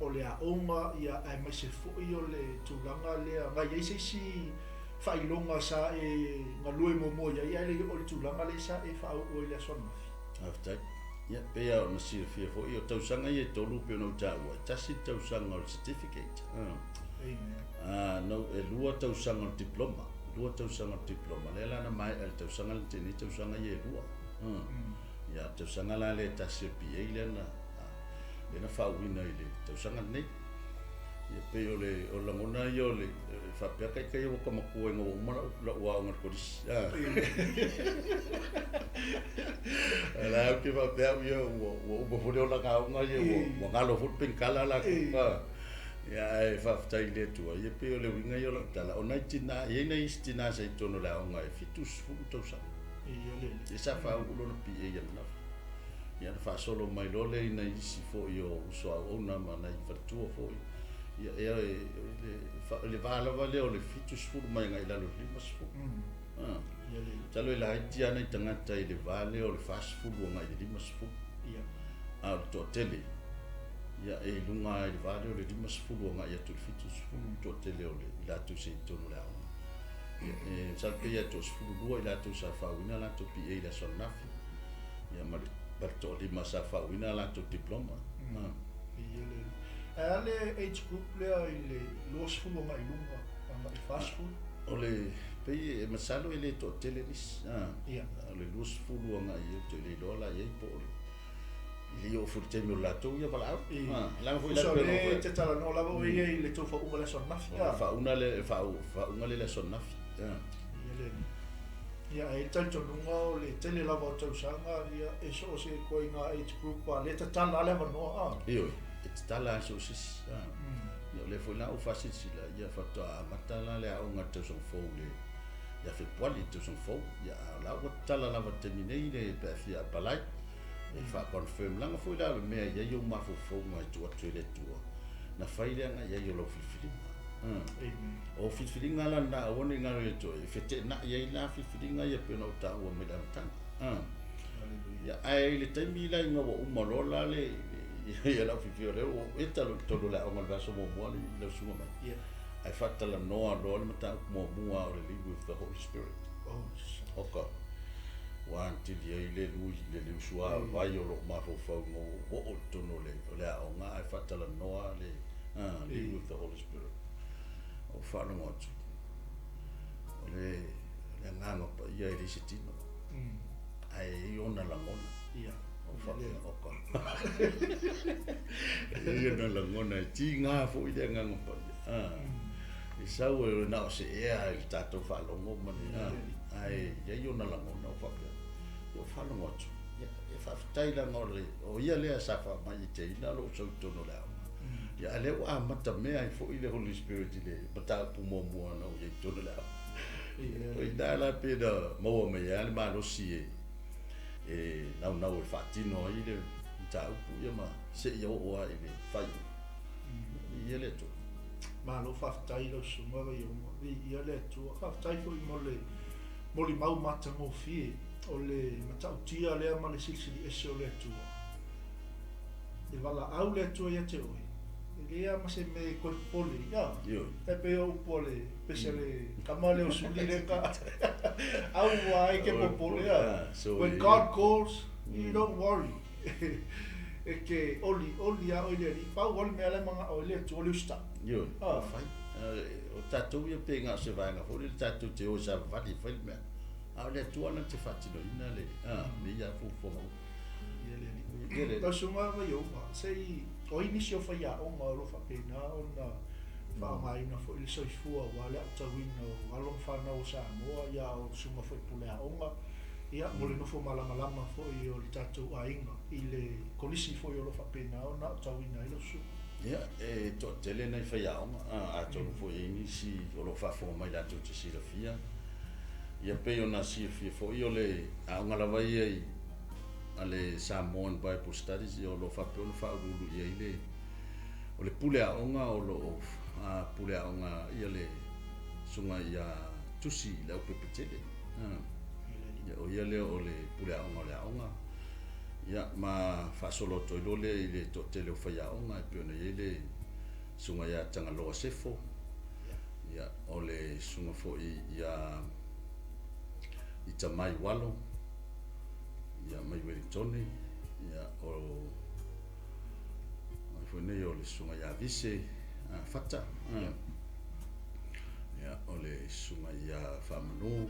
o le aoga, ia, aemaise foi o le tulaga lea, na i ai se isi faailoga sa e galue muamua i ai, ae le i oo i le tulaga lea sa e faauu ai i le aso ananafi? Faafetai. Ia, e pei lava ona silafia foi, o tausaga ia e tolu pei ona ou taua, e tasi le tausaga o le certificate. Amen. No, e lua tausaga o le diploma. Lua tausaga o le diploma. Lea la na maea i le tausaga lea na tea nei, tausaga ia e lua. Ia, o le tausaga la lea e tasi o le BA lea na lea na faauuina i le tausaga lenei. Ia pei o le o lagona ia o le faapea taitai ua ka matua ina ua uma lau lau aoga i le kolisi. A la ou te faapea au ia ua ua uma foi le olaga aoga ia ua ua galo foi le penikala la Ia ae faafetai i le Atua, ia pei o le uiga ia o lau tala, o nai tina, e i ai nai isi tina sa i totonu o le aoga e 70 tausaga. Ia sa faauu lona PA ananafi. Ia ona faasolo mai loa lea i nai isi foi o uso auauna ma nai faletua foi. Ia, e, e, le va lava lea o le 70 mai agai i lalo i le 50. Ah. Masalo e laiti lava nai tagata i le va lea o le 40 agai i le 50. A o le toatele, ia, e i luga lava i le va lea o le 50 agai atu i le 70 le toatele o le, i latou sa i totonu o le aoga. Ia, e masalo pei lava e toa-12 i latou sa faauuina a latou PA i le aso ananafi. Ia ma le, ma le toalima sa faauuina a latou diploma. Ae a le age group lea i le 20 agai i luga, agai i 40? O le, pei e masalo e le toatele nisi. Ia. O le 20 agai i, ou te le iloa la i ai po o le, i le oo foi i le taimi o le latou ia valaau. Leaga foi la Uso, lea e te talanoa lava oe ia i le tou faauuga i le aso ananafi. O le faauuga lea, faauuga lea i le aso ananafi. Ia le. Ia, e i ai le talitonuga o le tele lava o tausaga, ia, e so o se ituaiga age group lava, lea e tatala lava le avanoa, a. Ioe, e tatala lava i so o se isi, a. lea foi la ua faasilasila, ia faatoa amata la le aoga i le tausaga fou i le ia Fepuali i le tausaga fou. Ia a o la ua tatala lava i le taimi nei le pe a fia apalai e faa-confirm leaga foi la o le mea e i ai ou mafaufauga e tuu atu e le Atua na fai le agai ai o lau filifiliga. O filifiliga la lena aua ne i galo ia te oe, e feteenai ai la filifiliga ia pei ona ou taua mai le amataga. Ia, ae i le taimi la ina ua uma loa la le ia lau filifiliga, o lea ua ou eta loa i totonu o le aoga i le vaiaso muamua i lau susuga mai. Ae faatalanoa loa le mataupu muamua o le Lead with the Holy Spirit. Oka. Ua atili ai le lui, le liusua vai o lou mafaufau ina ua ou oo i totonu o le aoga ae faatalanoa le Lead with the Holy Spirit. Ou faalogo atu, o le Agaga Paia e leai se tino, ae i ai ona lagona. Ou faapea, oka. E i ai ona lagona, e tiga foi le Agaga Paia. E sau e na o se ea i le tatou faalogo ma le, ae i ai ona lagona o faapea. Ia ou faalogo atu, ia, e faafetai leaga o le, o ia lea sa faamaiteina lou sau i totonu o le aoga. Ia, a o lea ua amata mea ai foi le Holy Spirit i le mataupu muamua na ou i ai i totonu o le aoga. O i ina la pe na maua mai ai le malosi e, e naunau e faatino ai le mataupu ia ma seia oo lava i le faaiuga. Ia le Atua. Malo faafetai lau susuga Vaioma. Viia le Atua. Faafetai foi mo le molimau matagofie o le matautia lea ma le silisili ese o le Atua. E valaau le Atua ia te oe, e leai lava ma se mea e toe popole ai. A? Ioe. E pei o upu a le pese a le tama lea o Suli lea ka aua ai ke popole a. When God calls, you don't worry. E ke oli, oli a oe le Alii. Pau lava le mea la e manao ai le Atua o le usitai. Ioe, ua fai. O tatou ia pe na o se vaega foi lele tatou te o e savavali e fai le mea. A o le Atua na te faatinoina le mea ia fuafuaga uma. Ia le Alii. Ia le Alii. Lau Susuga Vaiouga, se i, o ai nisi o faiaoga o lo o faapena ona faaaogaina foi le soifua aua le aotauina o alo ma fanau o Samoa, ia o susuga foi pule aoga, ia mo le nofo malamalama foi o le tatou aiga i le kolisi foi o lo o faapena ona aotauina ai lau susuga. Ia, e toatele nai faiaoga, atonu foi e i ai nisi o lo o faafofoga mai latou te silafia. Ia pei ona silafia foi o le aoga lava ia i a le Samoan Bible Studies, ia o lo o faapea ona faauluulu i ai le o le pule aoga o lo o pule aoga ia le susuga ia Tusi Leaupepetele. Ia, o ia lea o le pule aoga o le aoga. Ia, ma faasolo atu ai loa lea i le toatele o faiaoga e pei ona i ai le susuga ia Tagaloa Sefo. Ia, o le susuga foi ia Itamai Walo, ia mai Uelintone, ia o ai foi nei o le susuga ia Vise Fata. Ia, o le susuga ia Faamanu,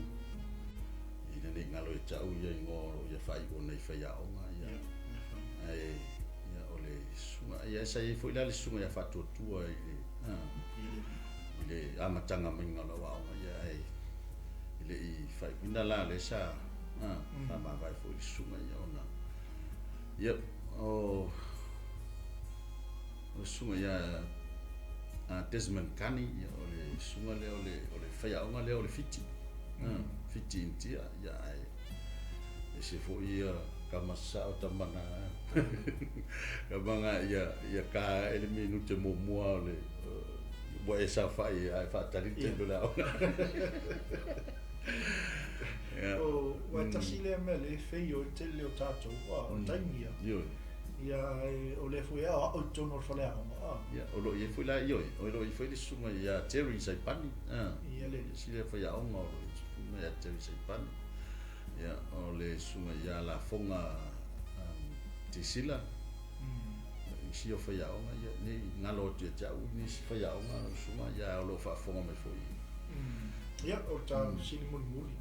ina ne i galo ia te au ia igoa o lo o ia faaiuina nei faiaoga, ia. Ae, ia, o le susuga, ia, sa i ai foi la le susuga ia Faatuatua i le, i le amataga maiga o lau aoga, ia, ae e le i faaiuina la lea sa faamavae foi le susuga, ia, ona, ia, o, O le susuga ia Desmond Kani, ia, o le susuga lea o le, o le faiaoga lea o le Fiti, Fiti Initia, ia, ae ese foi ia tama sasao tama na, tama na ia, ia ka ae le minute muamua o le, ua e saofai ae faatali le taimi o le aoga. Ia. O, ua e tasi lea mea lea e feio ai le tele o tatou, o le taimi ia. Ioe. Ia, ae o lea foi e aoao i totonu o le faleaoga, a. Ia, o lo o i ai foi la, ioe, o lo o i ai foi le susuga ia Terry Saipani, a. Ia le. Isi lea faiaoga o lo o i ai susuga ia Terry Saipani. Ia, o le susuga ia Lafoga Tisila. Isi o faiaoga, ia, nei galo atu ia te au nisi faiaoga lau susuga, ia, o lo o faafofoga mai foi. Ia, o le ta fesili mulimuli.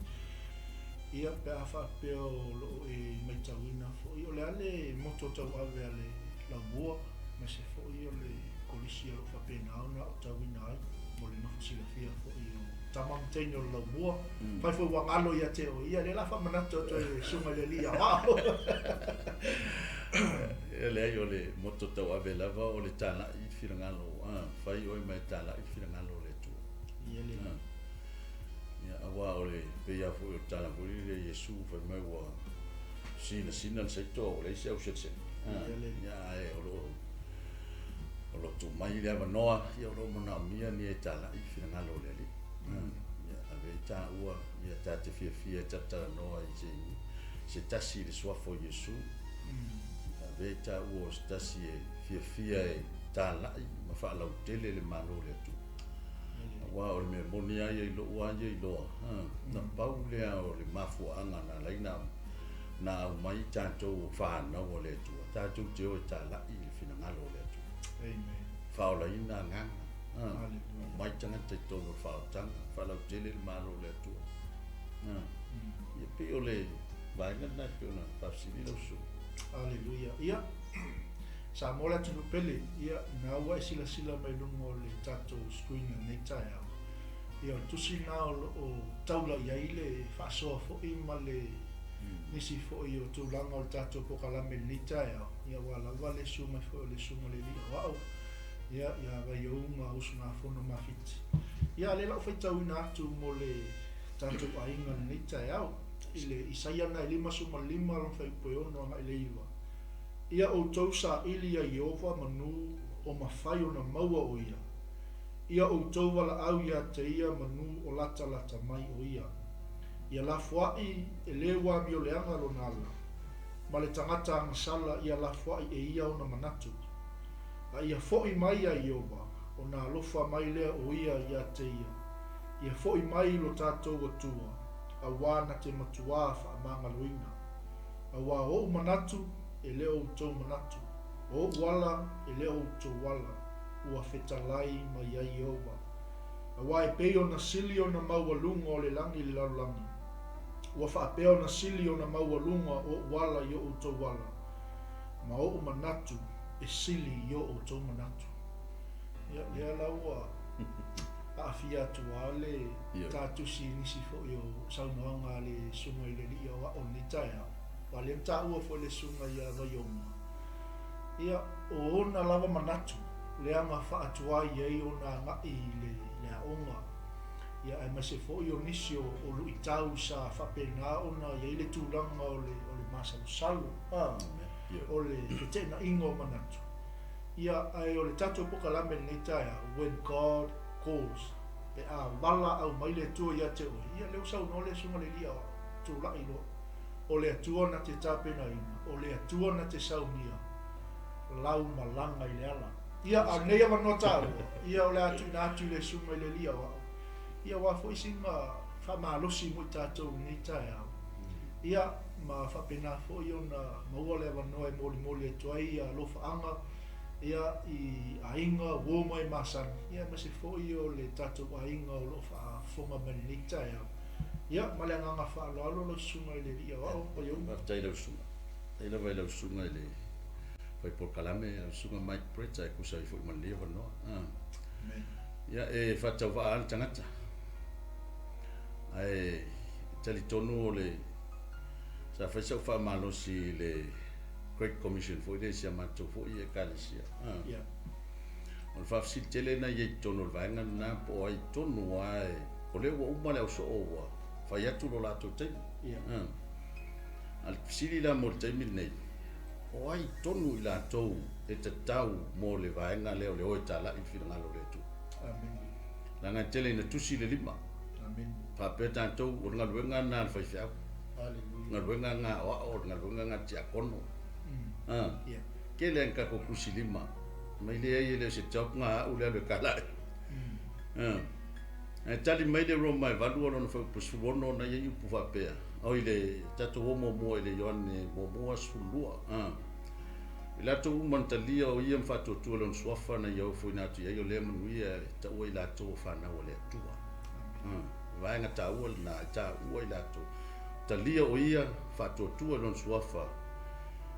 Ia, pe a faapea o lo o e maitauina foi, o le a le moto tauave a le laumua, aemaise foi o le kolisi o lo o faapena ona aotauina ai mo le nofo silafia foi o tama ma teine o le laumua. Fai foi ua galo ia te oe, ia lea o le a faamanatu atu ai e le Susuga i le Alii Aoao. E leai, o le moto tauave lava o le talai i le finagalo, a, fai oe ma e talai i le finagalo o le Atua. Ia lelei. A, ia, aua o le, pei lava foi o le tala foi lele a Iesu fai mai ua sinasina le saito a ua leai se auselesele. A, Ia lelei. ia, ae o lo o, o lo o tuu mai le avanoa, ia o lo o manaomia ni e talai i le finagalo o le Alii. A, ia, ave ai taua, ia ta te fiafia e talatalanoa i se, se tasi i le suafa o Iesu. Ave ai taua o se tasi e fiafia e talai ma faalautele le Malo o le Atua. Aua o le mea moni lava ia i lou lava ia iloa, na pau lea o le mafuaaga na ala ai na aumai tatou o fanau a le Atua, tatou te o e talai i le finagalo o le Atua. Amen. Faaolaina agaga, Hallelujah. aumai tagata i totonu o le faaolataga, faalautele le Malo o le Atua. Ia pei o le vaega lena e pei ona faafesili lau susuga. Aleluia. Ia, Samoa le atunuu pele, ia, na ua e silasila mai luga o le tatou screen i lenei taeao. Ia, o le tusi lena o lo o taula i ai le faasoa foi ma le nisi foi o tulaga o le tatou polokalame i lenei taeao. Ia, aua lava le susu mai foi o le Susuga i le Alii Aoao, ia, ia Vaiouga Usugafono Mafiti. Ia, a o lea la ua faitauina atu mo le tatou aiga i lenei taeao. I le Isaia lena e 55 lona fuaiupu e 6 agai i le 9, Ia outou saili ia Ieova manu o mafai ona maua o ia, ia outou valaau ia te ia manu o latalata mai o ia. Ia lafoai e le ua amioleaga lona ala, ma le tagata agasala ia lafoai e ia ona manatu. A ia foi mai ia Ieova, ona alofa mai lea o ia ia te ia, ia foi mai i lo tatou Atua, auā na te matuā faamagaloina. Auā o ou manatu, e le o outou manatu, o ou ala, e le o outou ala, ua fetalai mai ai Ieova. Auā e pei ona sili ona maualuga o le lagi i le lalolagi, ua faapea ona sili ona maualuga o ou ala i o outou ala, ma ou manatu e sili i o outou manatu. Ia, lea la ua aafia atu lava le ta tusi i nisi foi o saunoaga a le Susuga i le Alii Aoao i lenei taeao, aua lea na taua foi e le Susuga ia Vaioma, ia, o ona lava manatu leaga faatuai ai ona agai i le aoga, ia, aemaise foi o nisi o luitau sa faapena ona i ai le tulaga o le masalosalo, o le feteenaiga o manatu. Ia, ae o le tatou pokalame i lenei taeao, When God Calls, pe a valaau mai le Atua ia te oe, ia, lea ua saunoa le Susuga i le Alii Aoao, tulai loa. O le Atua na te tapenaina, o le Atua na te saunia lau malaga i le ala. Ia, a o lenei avanoa taua, ia, o le a tuuina atu i le Susuga i le Alii Aoao, ia, aua foi sina faamalosi mo i tatou i lenei taeao. Ia, ma faapena foi ona maua le avanoa e molimoli atu ai alofaaga ia i aiga uo ma e masani, ia aemaise foi o le tatou aiga o lo o faafofoga mai i lenei taeao. Ia, ma le agaga faaaloalo lau Susuga i le Alii Aoao, Vaiauma. Faafetai i lau Susuga. Faafetai lava i lau Susuga i le fai polokalame, lau Susuga Mike Brett, ae tusa ai foi ma lenei avanoa. Amen. Ia, e faatauvaa lava le tagata. Ae talitonu o le sa fai sau faamalosi i le Great Commission foi lea i si a matou foi Ekalesia. Yeah. O le faafesili tele na i ai i totonu o le vaega lena po o ai tonu lava e, o lea ua uma le ausoo ua fai atu lo latou taimi. Yeah. A o le fesili la mo le taimi lenei, o ai tonu i latou e tatau mo le vaega lea o le o e talai i le finagalo o le Atua? Amen. Leaga e tele ina tusi le lima. Amen. Faapea tatou, o le galuega lena a le faifeau. Hallelujah. Galuega lena a aoao, o le galuega lena a tiakono. Yeah. Tele lava ina tatou tusi lima. Mai leai e le o se job lena a au le alu e talai. Ae tali mai le Roma e 8 o lona fuaiupu 16 na i ai upu faapea, oi le tatou o muamua i le Ioane muamua 12. I latou uma na talia o ia ma faatuatua lona suafa na ia ofoina atu i ai o lea manuia e taua i latou o fanau a le Atua. O vaega taua lena e taua i latou. Talia o ia faatuatua lona suafa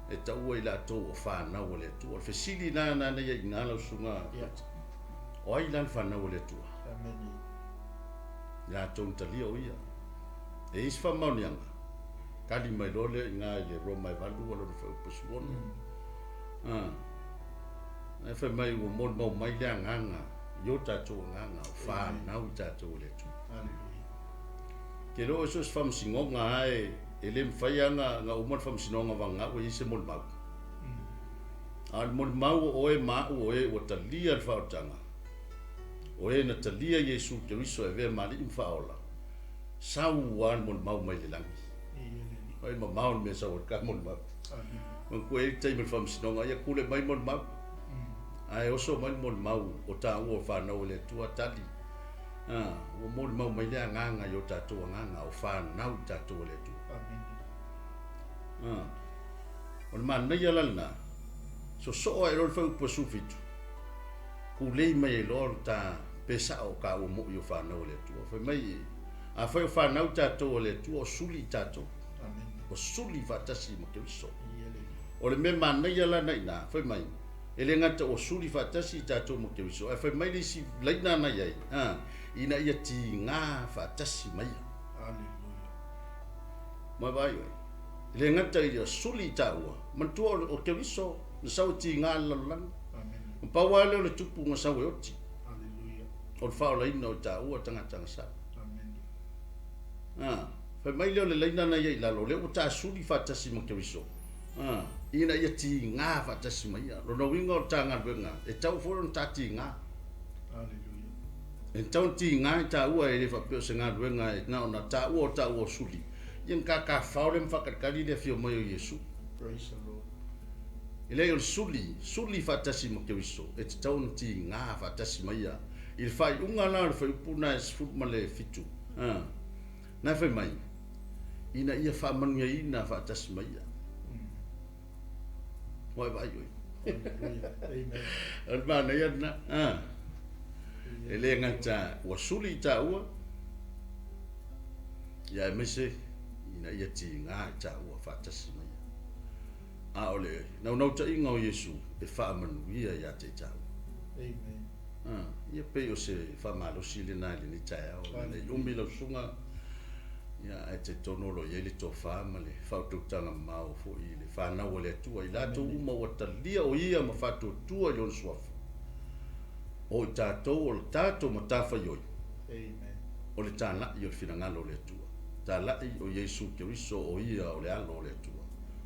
e taua i latou o fanau a le Atua. O le fesili la na ia i ina lau susuga, o ai la le fanau a le Atua? Amen. I latou na talia o ia. E i ai se faamaoniaga, tali mai loa lea i ina i le Roma e 8 o lona fuaiupu 16. A, ae fai mai ua molimau mai le Agaga i o tatou agaga o fanau i tatou e le Atua. Ke iloa oe so o se faamasinoga lava e le mafai lava na uma le faamasinoga vagana ua i ai se molimau. A o le molimau o oe ma a'u o e ua talia le faaolataga, o e na talia Iesu Keriso e avea ma Alii ma Faaola, sau lava le molimau mai le lagi. Vaai mamao le mea e sau ai le ta molimau. Manatua e i ai le taimi o le faamasinoga, ia kule mai molimau. Ae oso mai le molimau o taua o fanau a le Atua, tali, a, ua molimau mai le Agaga i o tatou agaga o fanau i tatou a le Atua. A, o le manaia la lena, sosoo ae loa le fuaiupu e 17, kulei mai ai loa le ta pe sao o ka ua moi o fanau a le Atua. Fai mai, afai o fanau tatou a le Atua, o suli i tatou. O suli faatasi ma Keriso. O le mea manaia la na i ina, fai mai, e le gata ua suli faatasi i tatou ma Keriso, ae fai mai le isi laina na i ai, a, ina ia tiga faatasi ma ia. Ma vaai oe, e le gata i le suli i taua, manatua o Keriso na sau e tiga le lalolagi. Ma pau lava lea o le tupu na sau e oti. O le faaolaina o i taua tagata na sau. A, fai mai lea o le laina na ia i lalo, o lea ua taasuli faatasi ma Keriso, a, ina ia tiga faatasi ma ia. Lona uiga o le ta galuega, e tatau foi ona ta tiga. E tatau ona tiga i taua e le faapea o se galuega e na ona taua o taua o suli, ia ona kakafao lea ma faatalikali le afio mai o Iesu. E leai o le suli, suli faatasi ma Keriso, e tatau ona tiga faatasi ma ia. I le faaiuga la o le fuaiupu lena e 17, a, na e fai mai, ina ia faamanuiaina faatasi ma ia. Ua e vaai oe. O le manaia lena. A, e le gata ua suli i taua, ia aemaise ina ia tiga i taua faatasi ma ia. A o le naunautaiga o Iesu e faamanuia ia te i taua. Amen. A, ia pei o se faamalosi lena i lenei taeao, ina i umi lau susuga, ia, ae talitonu o lo o i ai le tofa ma le faautautaga mamao foi i le fanau a le Atua, i latou uma ua talia o Ia ma faatuatua i Lona Suafa, o i tatou o le tatou matafaioi, o le talai o le finagalo o le Atua, talai o Iesu Keriso o Ia o le Alo o le Atua,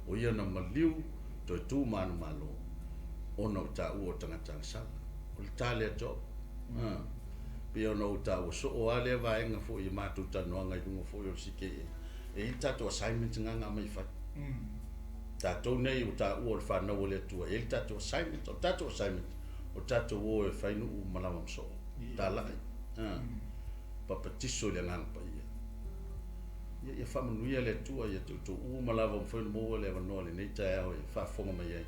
o Ia na maliu toe tu manumalo ona o taua o tagata agasala. O le ta lea job. A, pei ona ou taua soo lava lea vaega foi i a matou talanoaga i luga foi o le CKA. E i ai le tatou assignment na na aumai e fai. Tatou nei ua taua o le fanau a le Atua, e i ai le tatou assignment. O le tatou assignment, o tatou o e fai nuu ma lava ma soo. Talai. A, papatiso i le Agaga Paia. Ia, ia faamanuia le Atua ia te outou uma lava ua mafai ona maua le avanoa i lenei taeao e faafofoga mai ai.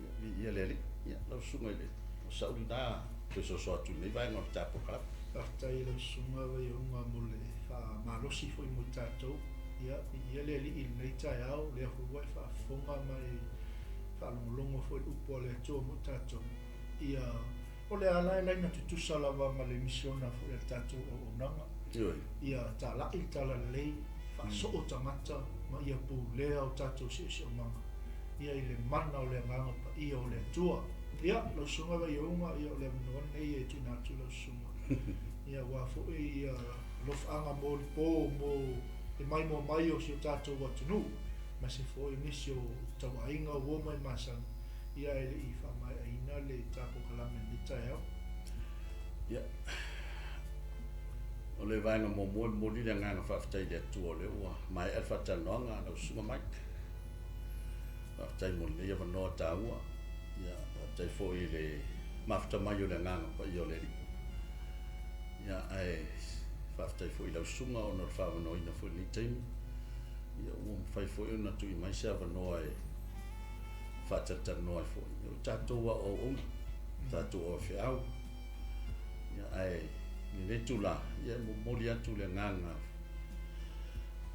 Ia, viia le Alii. Ia, lau susuga i le o Sauli na toe soso atu i lenei vaega o le ta polokalame. Faafetai i lau susuga Vaiauga mo le faamalosi foi mo i tatou. Ia, viia le Alii i lenei taeao, o lea foi ua e faafofoga ma e faalogologo foi i le upu a le Atua mo i tatou. Ia, o le ala e laina tutusa lava ma le misiona foi a le tatou auaunaga. Ioe. Ia talai le talalelei, faasoo tagata ma ia pulea o tatou siosiomaga, ia i le mana o le Agaga Paia o le Atua. Ia, lau Susuga Vaiauga, ia o le avanoa lenei e tuuina atu i lau Susuga. Ia aua foi ia alofaaga mo le po mo le maimoa mai o si o tatou atunuu, aemaise foi o nisi o tauaiga, uo ma e masani, ia e le i faamaeaina le ta polokalame i lenei taeao. Ia, o le vaega muamua e momoli le agaga faafetai i le Atua o lea ua maea le faatalanoaga a lau Susuga Mike. Faafetai mo lenei avanoa taua. Ia, faafetai foi i le mafuta mai o le Agaga Paia o le Alii. Ia, ae faafetai foi i lau Susuga ona o le faavanoaina foi i lenei taimi. Ia, ua mafai foi ona tui mai se avanoa e faatalatalanoa ai foi. Ia, o tatou lava o auauna, tatou o faifeau. Ia, ae i lenei itula, ia, e momoli atu le agaga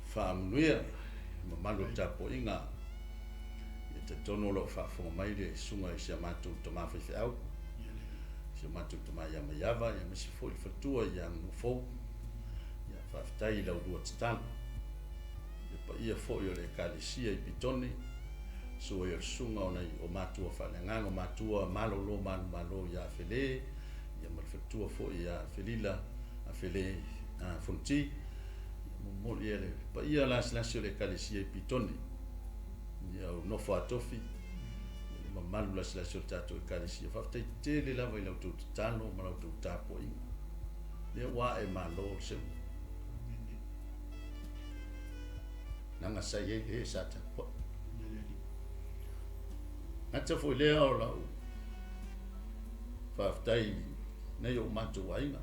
faamanuia i mamalu o le tapuaiga. Ia, talitonu o lo o faafofoga mai le susuga i si a matou tama faifeau, si o matou tama ia Maiava, ia aemaise foi le faletua ia Aganuu-fou. Ia, faafetai i la ulua tatalo. Le paia foi o le Ekalesia i Pitone, Susu ai o le susuga o nai o matua faaleagaga, o matua malolo manumalo ia Afele, ia ma le faletua foi ia Felila Afele Fonoti. Ia momoli ia le paia lasilasi o le Ekalesia i Pitone, ia o nofo a tofi, ia le mamalu lasilasi o le tatou Ekalesia. Faafetai tele lava i la outou tatalo ma la outou tapuaiga. Lea ua ae malo le seuga. Leaga sa i ai le sa tapuai. Gata foi lea o lau faafetai nei o matou aiga.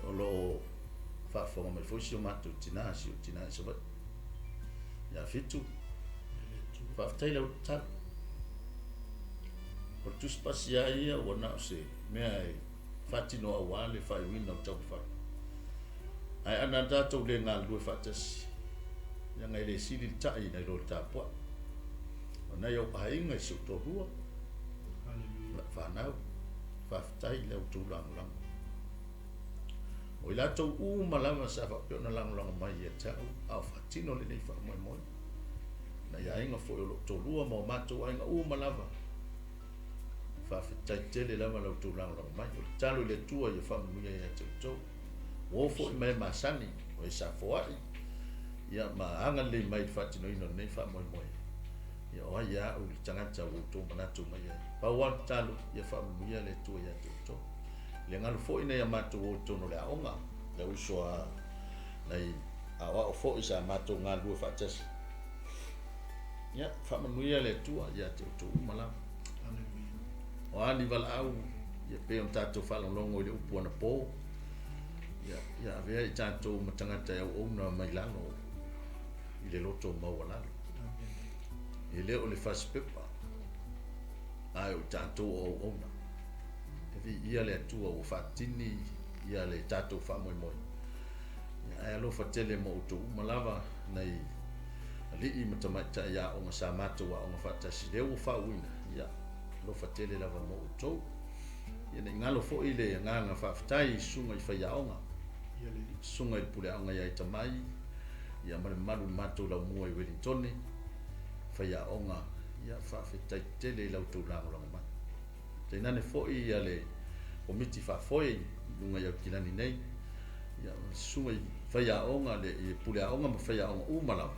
O lo o faafofoga mai foi si o matou tinā, si o tinā i Savaii. Ia Fitu, faafetai lau tatalo. O le tusipasi lava ia ua na o se mea e faatino aua le faaiuina o taumafai. Ae ana tatou le galulue faatasi, leaga e le sili le ta'i nai lo le tapuai. O nai ou aiga i si ou toalua, lau fanau, faafetai i la outou lagolago. O i latou uma lava sa faapea ona lagolago mai ia te au, a o faatino lenei faamoemoe. Nai aiga foi o lou toalua ma o matou aiga uma lava, faafetai tele lava la outou lagolago mai. O le tatalo i le Atua ia faamanuia ia te outou. Ua o foi ma e masani, o e safoai, ia ma agalelei mai i le faatinoina o lenei faamoemoe. Ia o ai ia au le tagata ua outou manatu mai ai. Pau lava le tatalo, ia faamanuia le Atua ia te outou. Le galo foi nai a matou o i totonu o le aoga, le uso a nai aoao foi sa matou galulue faatasi. Ia, faamanuia le Atua ia te outou uma lava. O a ni valaau, ia pei ona tatou faalogologo i le upu anapo, ia, ia avea i tatou ma tagata e auauna mai lalo i le loto maualalo. E le o le fasipepa, ae o i tatou o auauna. E viia le Atua ua faatini ia le tatou faamoemoe. Ia, ae alofa tele mo outou uma lava, nai alii ma tamaitai aoga sa matou aoga faatasi lea ua faauuina, ia, alofa tele lava mo outou. Ia ne i galo foi le agaga faafetai i susuga i faiaoga, susuga i le puleaoga ia Itamai, ia ma le mamalu i le matou laumua i Wellingtone, faiaoga, ia faafetai tele i la outou lagolago mai. Tainane foi ia le komiti faafoe i luga i Aukilani nei, ia susuga i faiaoga, le puleaoga ma faiaoga uma lava,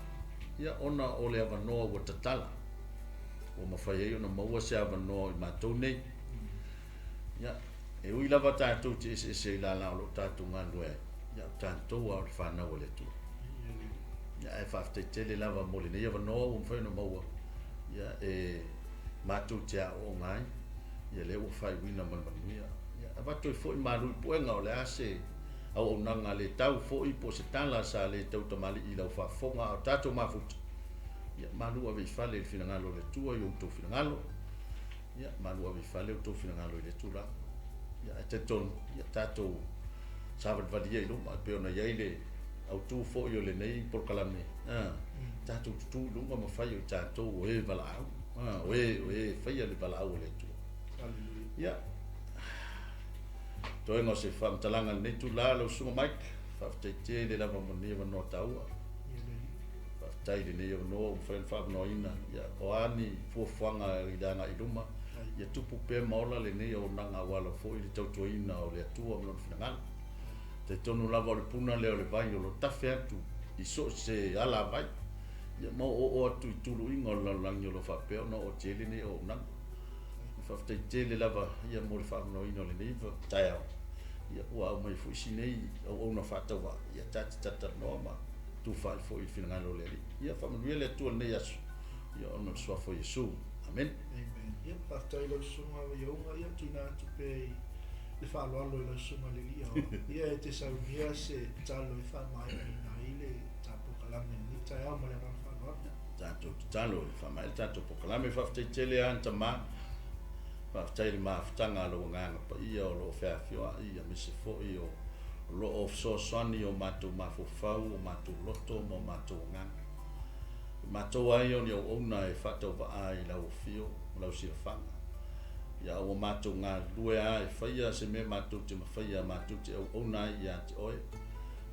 ia ona o le avanoa ua tatala, ua mafai ai ona maua se avanoa i matou nei. Ia, e ui lava tatou te eseese i lala o lo o tatou galulue ai, ia o tatou lava o le fanau a le Atua. Ia, ae faafetai tele lava mo lenei avanoa ua mafai ona maua, ia e matou te aooga ai, ia lea ua faaiuina ma le manuia. Ia, avatu ai foi malu i puega o le a se auaunaga le tau foi po o se tala sa le tau tamalii i lau faafofoga a o tatou mafuta. Ia, malu ave i fale i le finagalo o le Atua i outou finagalo. Ia, malu ave i fale outou finagalo i lea tulaga. Ia, ae talitonu, ia tatou savalivali ia i luma, e pei ona i ai le autu foi o lenei polokalame, tatou tutu i luga ma fai o i tatou o e valaau, o e faia le valaau o le Atua. Ia, toega o se faamatalaga i lenei itula, lau susuga Mike, faafetai tele lava mo lenei avanoa taua. Faafetai i lenei avanoa ua mafai ona faavanoaina. Ia, o a ni fuafuaga i le agai i luma, ia tupu pea ma ola lenei auaunaga aua lava foi le tautuaina o le Atua ma Lona finagalo. Talitonu lava o le puna lea o le vai o lo o tafe atu i so o se alavai, ia ma oooo atu i tuluiga o le lalolagi o lo o faapea ona oo atu i ai lenei auaunaga. Faafetai tele lava ia mo le faavanoaina o lenei taeao. Ia, ua aumai foi si nei auauna faatauvaa, ia ta te talatalanoa ma tufaai foi i le finagalo o le Alii. Ia faamanuia le Atua i lenei aso, ia ona o le suafa o Iesu. Amene. Amen. Ia, faafetai i lau susuga Vaiauga, ia tuuina atu pea i le faaaloalo i lau susuga le Alii Aoao. Ia e te saunia se tatalo e faamaeaina ai le ta polokalame i lenei taeao ma le agaga faaaloalo. Tatou tatalo e faamaea le tatou polokalame. Faafetai tele lava Tama. Faafetai i le mafutaga a lou Agaga Paia o lo o feafioai aemaise foi o lo o fesoasoani i o matou mafaufau, o matou loto ma o matou agaga. O matou lava ia o ni auauna e faatauvaa i lau afio ma lau silafaga. Ia ua matou galulue lava e faia se mea matou te mafaia matou te auauna ai ia te oe.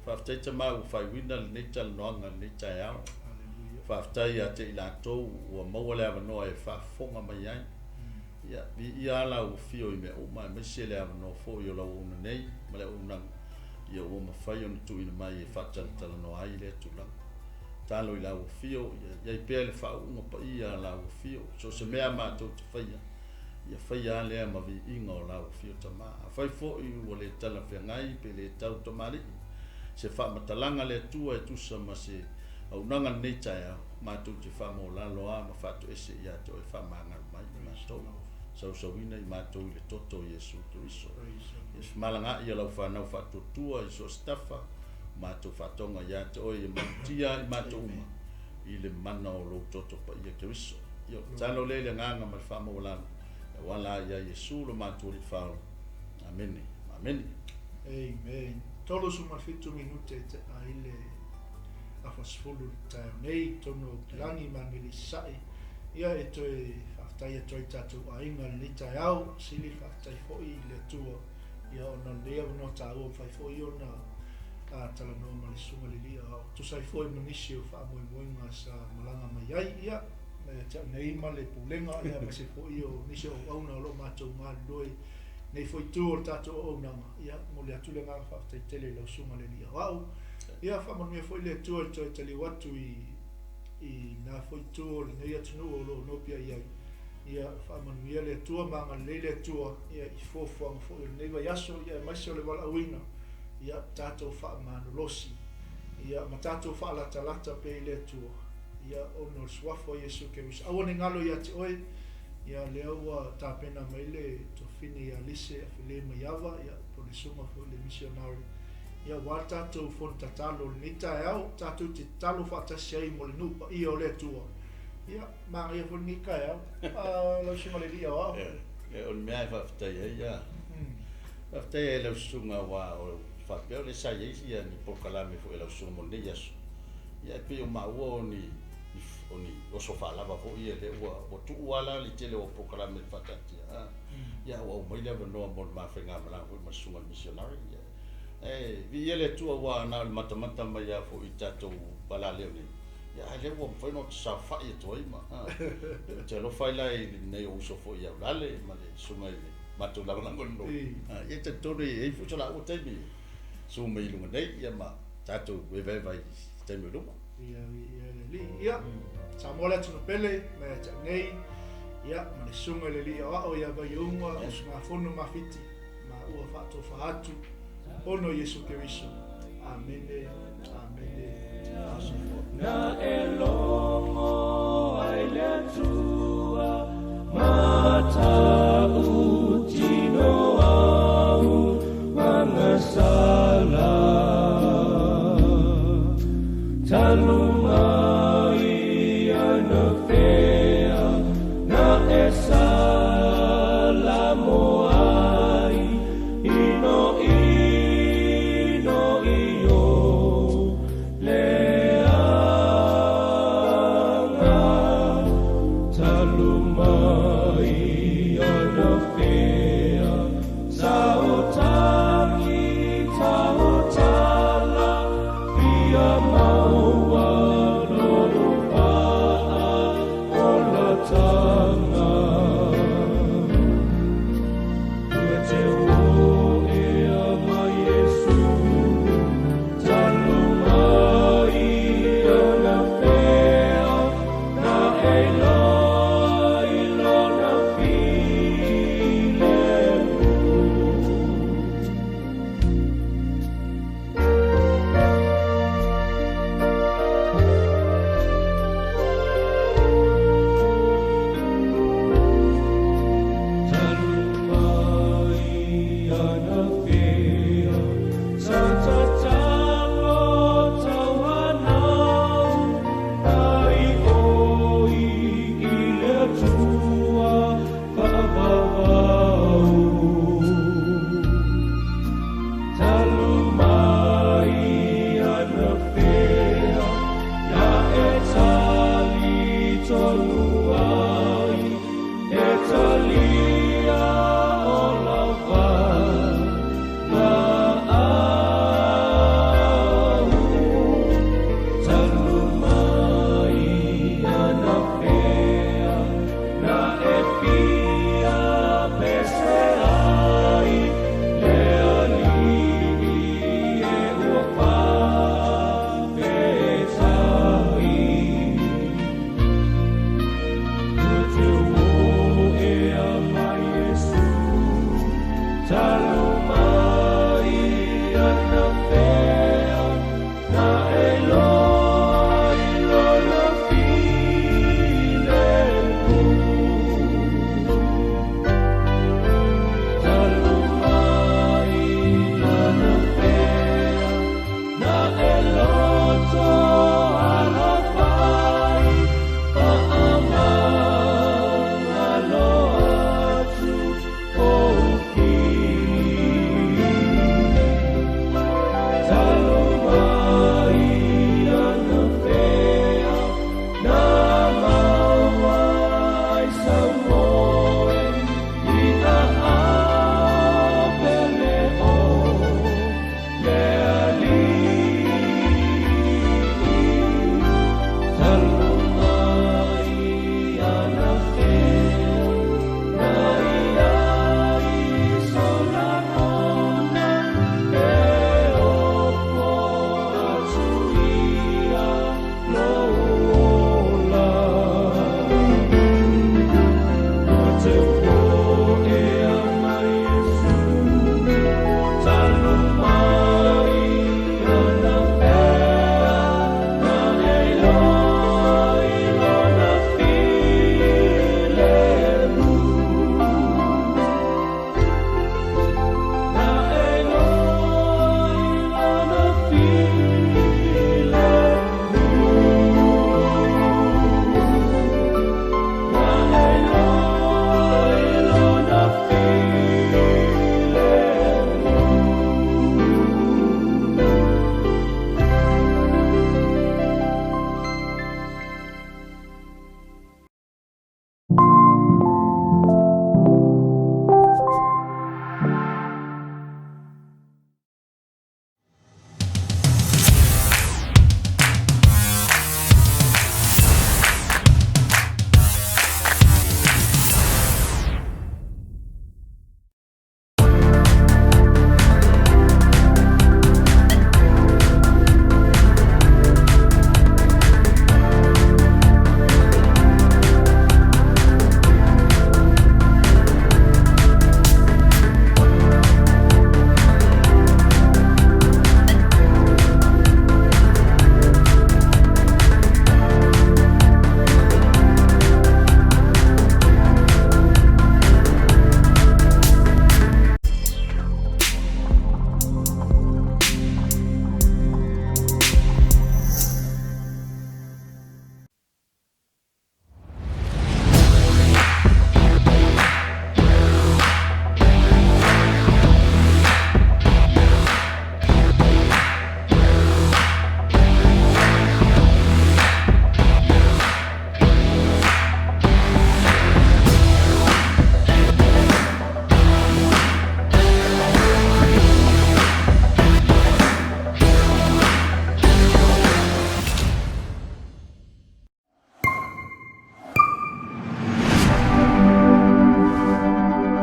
Faafetai Tama ua faaiuina lenei talanoaga i lenei taeao. Faafetai ia te i latou ua maua le avanoa e faafofoga mai ai. Ia, viia lava lau afio i mea uma, aemaise le avanoa foi o lau auauna nei ma le auaunaga, ia ua mafai ona tuuina mai e faatalatalanoa ai lea tulaga. Tatalo i lau afio, ia i ai pea le faauuga paia a lau afio, so o se mea matou te faia, ia faia lava lea ma viiga o lau afio Tama. Afai foi ua le talafeagai pe le tau tamalii se faamatalaga a le Atua e tusa ma se auaunaga i lenei taeao, matou te faamaualalo lava ma faatoese ia te Oe faamagalo mai i matou, sausauina i matou i le toto o Iesu Keriso. Ia femalagaai a lau fanau faatuatua i so o se tafa, o matou faatoga ia te Oe ia malutia i matou uma i le mana o lou toto paia Keriso. Ia o le tatalo lea i le agaga ma le faamaualalo e auala ai ia Iesu lo matou Alii Faaola. Amene. Amene. Amen. 37 minute te ai le afa 10 i le taeao nei i totonu o Aukilagi ma Agele i Sasae. Ia e toe faafetai atu ai i tatou aiga i lenei taeao. Sili faafetai foi i le Atua ia ona o lenei avanoa taua ua mafai foi ona talanoa ma le Susuga i le Alii Aoao. Tusa ai foi ma nisi o faamoemoega sa malaga mai ai. Ia ia te au nei ma le Pulega ia aemaise foi o nisi o auauna o lo o matou galulue nei foi itu o le tatou auaunaga. Ia momoli atu le agaga faafetai tele i lau Susuga i le Alii Aoao. Ia faamanuia foi le Atua i le toe taliu atu i i na foi itu o lenei atunuu o lo o nopiai ai. Ia faamanuia le Atua ma agalelei le Atua ia i fuafuaga foi o lenei vaiaso ia aemaise o le valaauina ia tatou faamalolosi ia ma tatou faalatalata pea i le Atua ia ona o le suafa o Iesu Keriso. Aua ne i galo ia te oe ia lea ua tapena mai le tuafafine ia Lise Afele Maiava ia po o le susuga foi i le misionare Ia aua le tatou fono tatalo i lenei taeao, tatou te tatalo faatasi ai mo le nuu paia o le Atua. Ia, manaia foi lenei taeao. Ah, lau susuga i le Alii Aoao. O le mea e faafetai ai ia. Faafetai ai i lau susuga aua o faapea o lea sa i ai ia ni polokalame foi a lau susuga mo lenei aso. Ia e pei o maua o ni o ni oso faalava foi ia lea ua ua tuu lava la le tele o polokalame faataatia. Ia ua aumai le avanoa mo le ma faigamalaga foi ma le susuga i le missionary. Ia E viia le Atua aua na o le matamata mai lava foi i tatou valaleo nei, ia ae lea ua mafai ona ota saofai atu ai ma ou te alofa ai la i lenei ou uso foi ia Aulale ma le susuga i le matou lagolago i le nuu. Ia e talitonu e i ai foi so laua taimi e susu mai i luga nei ia ma tatou evaeva i taimi o luma. Ia, viia le Alii. Ia, Samoa le atunuu pele, ma ia te au nei, ia, ma le susuga i le Alii Aoao ia Vaiuga, usugafono Mafiti. Ma ua faatofa atu ona o Iesu Keriso. Amene, amene, amene. Na e logo ai le Atua mata utino au magasala talu mai ana fea na e salamo ai ino ino i o leaga talu mai ana fea sa otagi tautala fia maua lou faaolatanga. Ua te oea mai Iesu talu mai ana fea na e iloa i lona filemu. Talu mai ana fea sa tatalo tauanau ai oi i le Atua faavavau. Talu mai ana fea na e tali tonu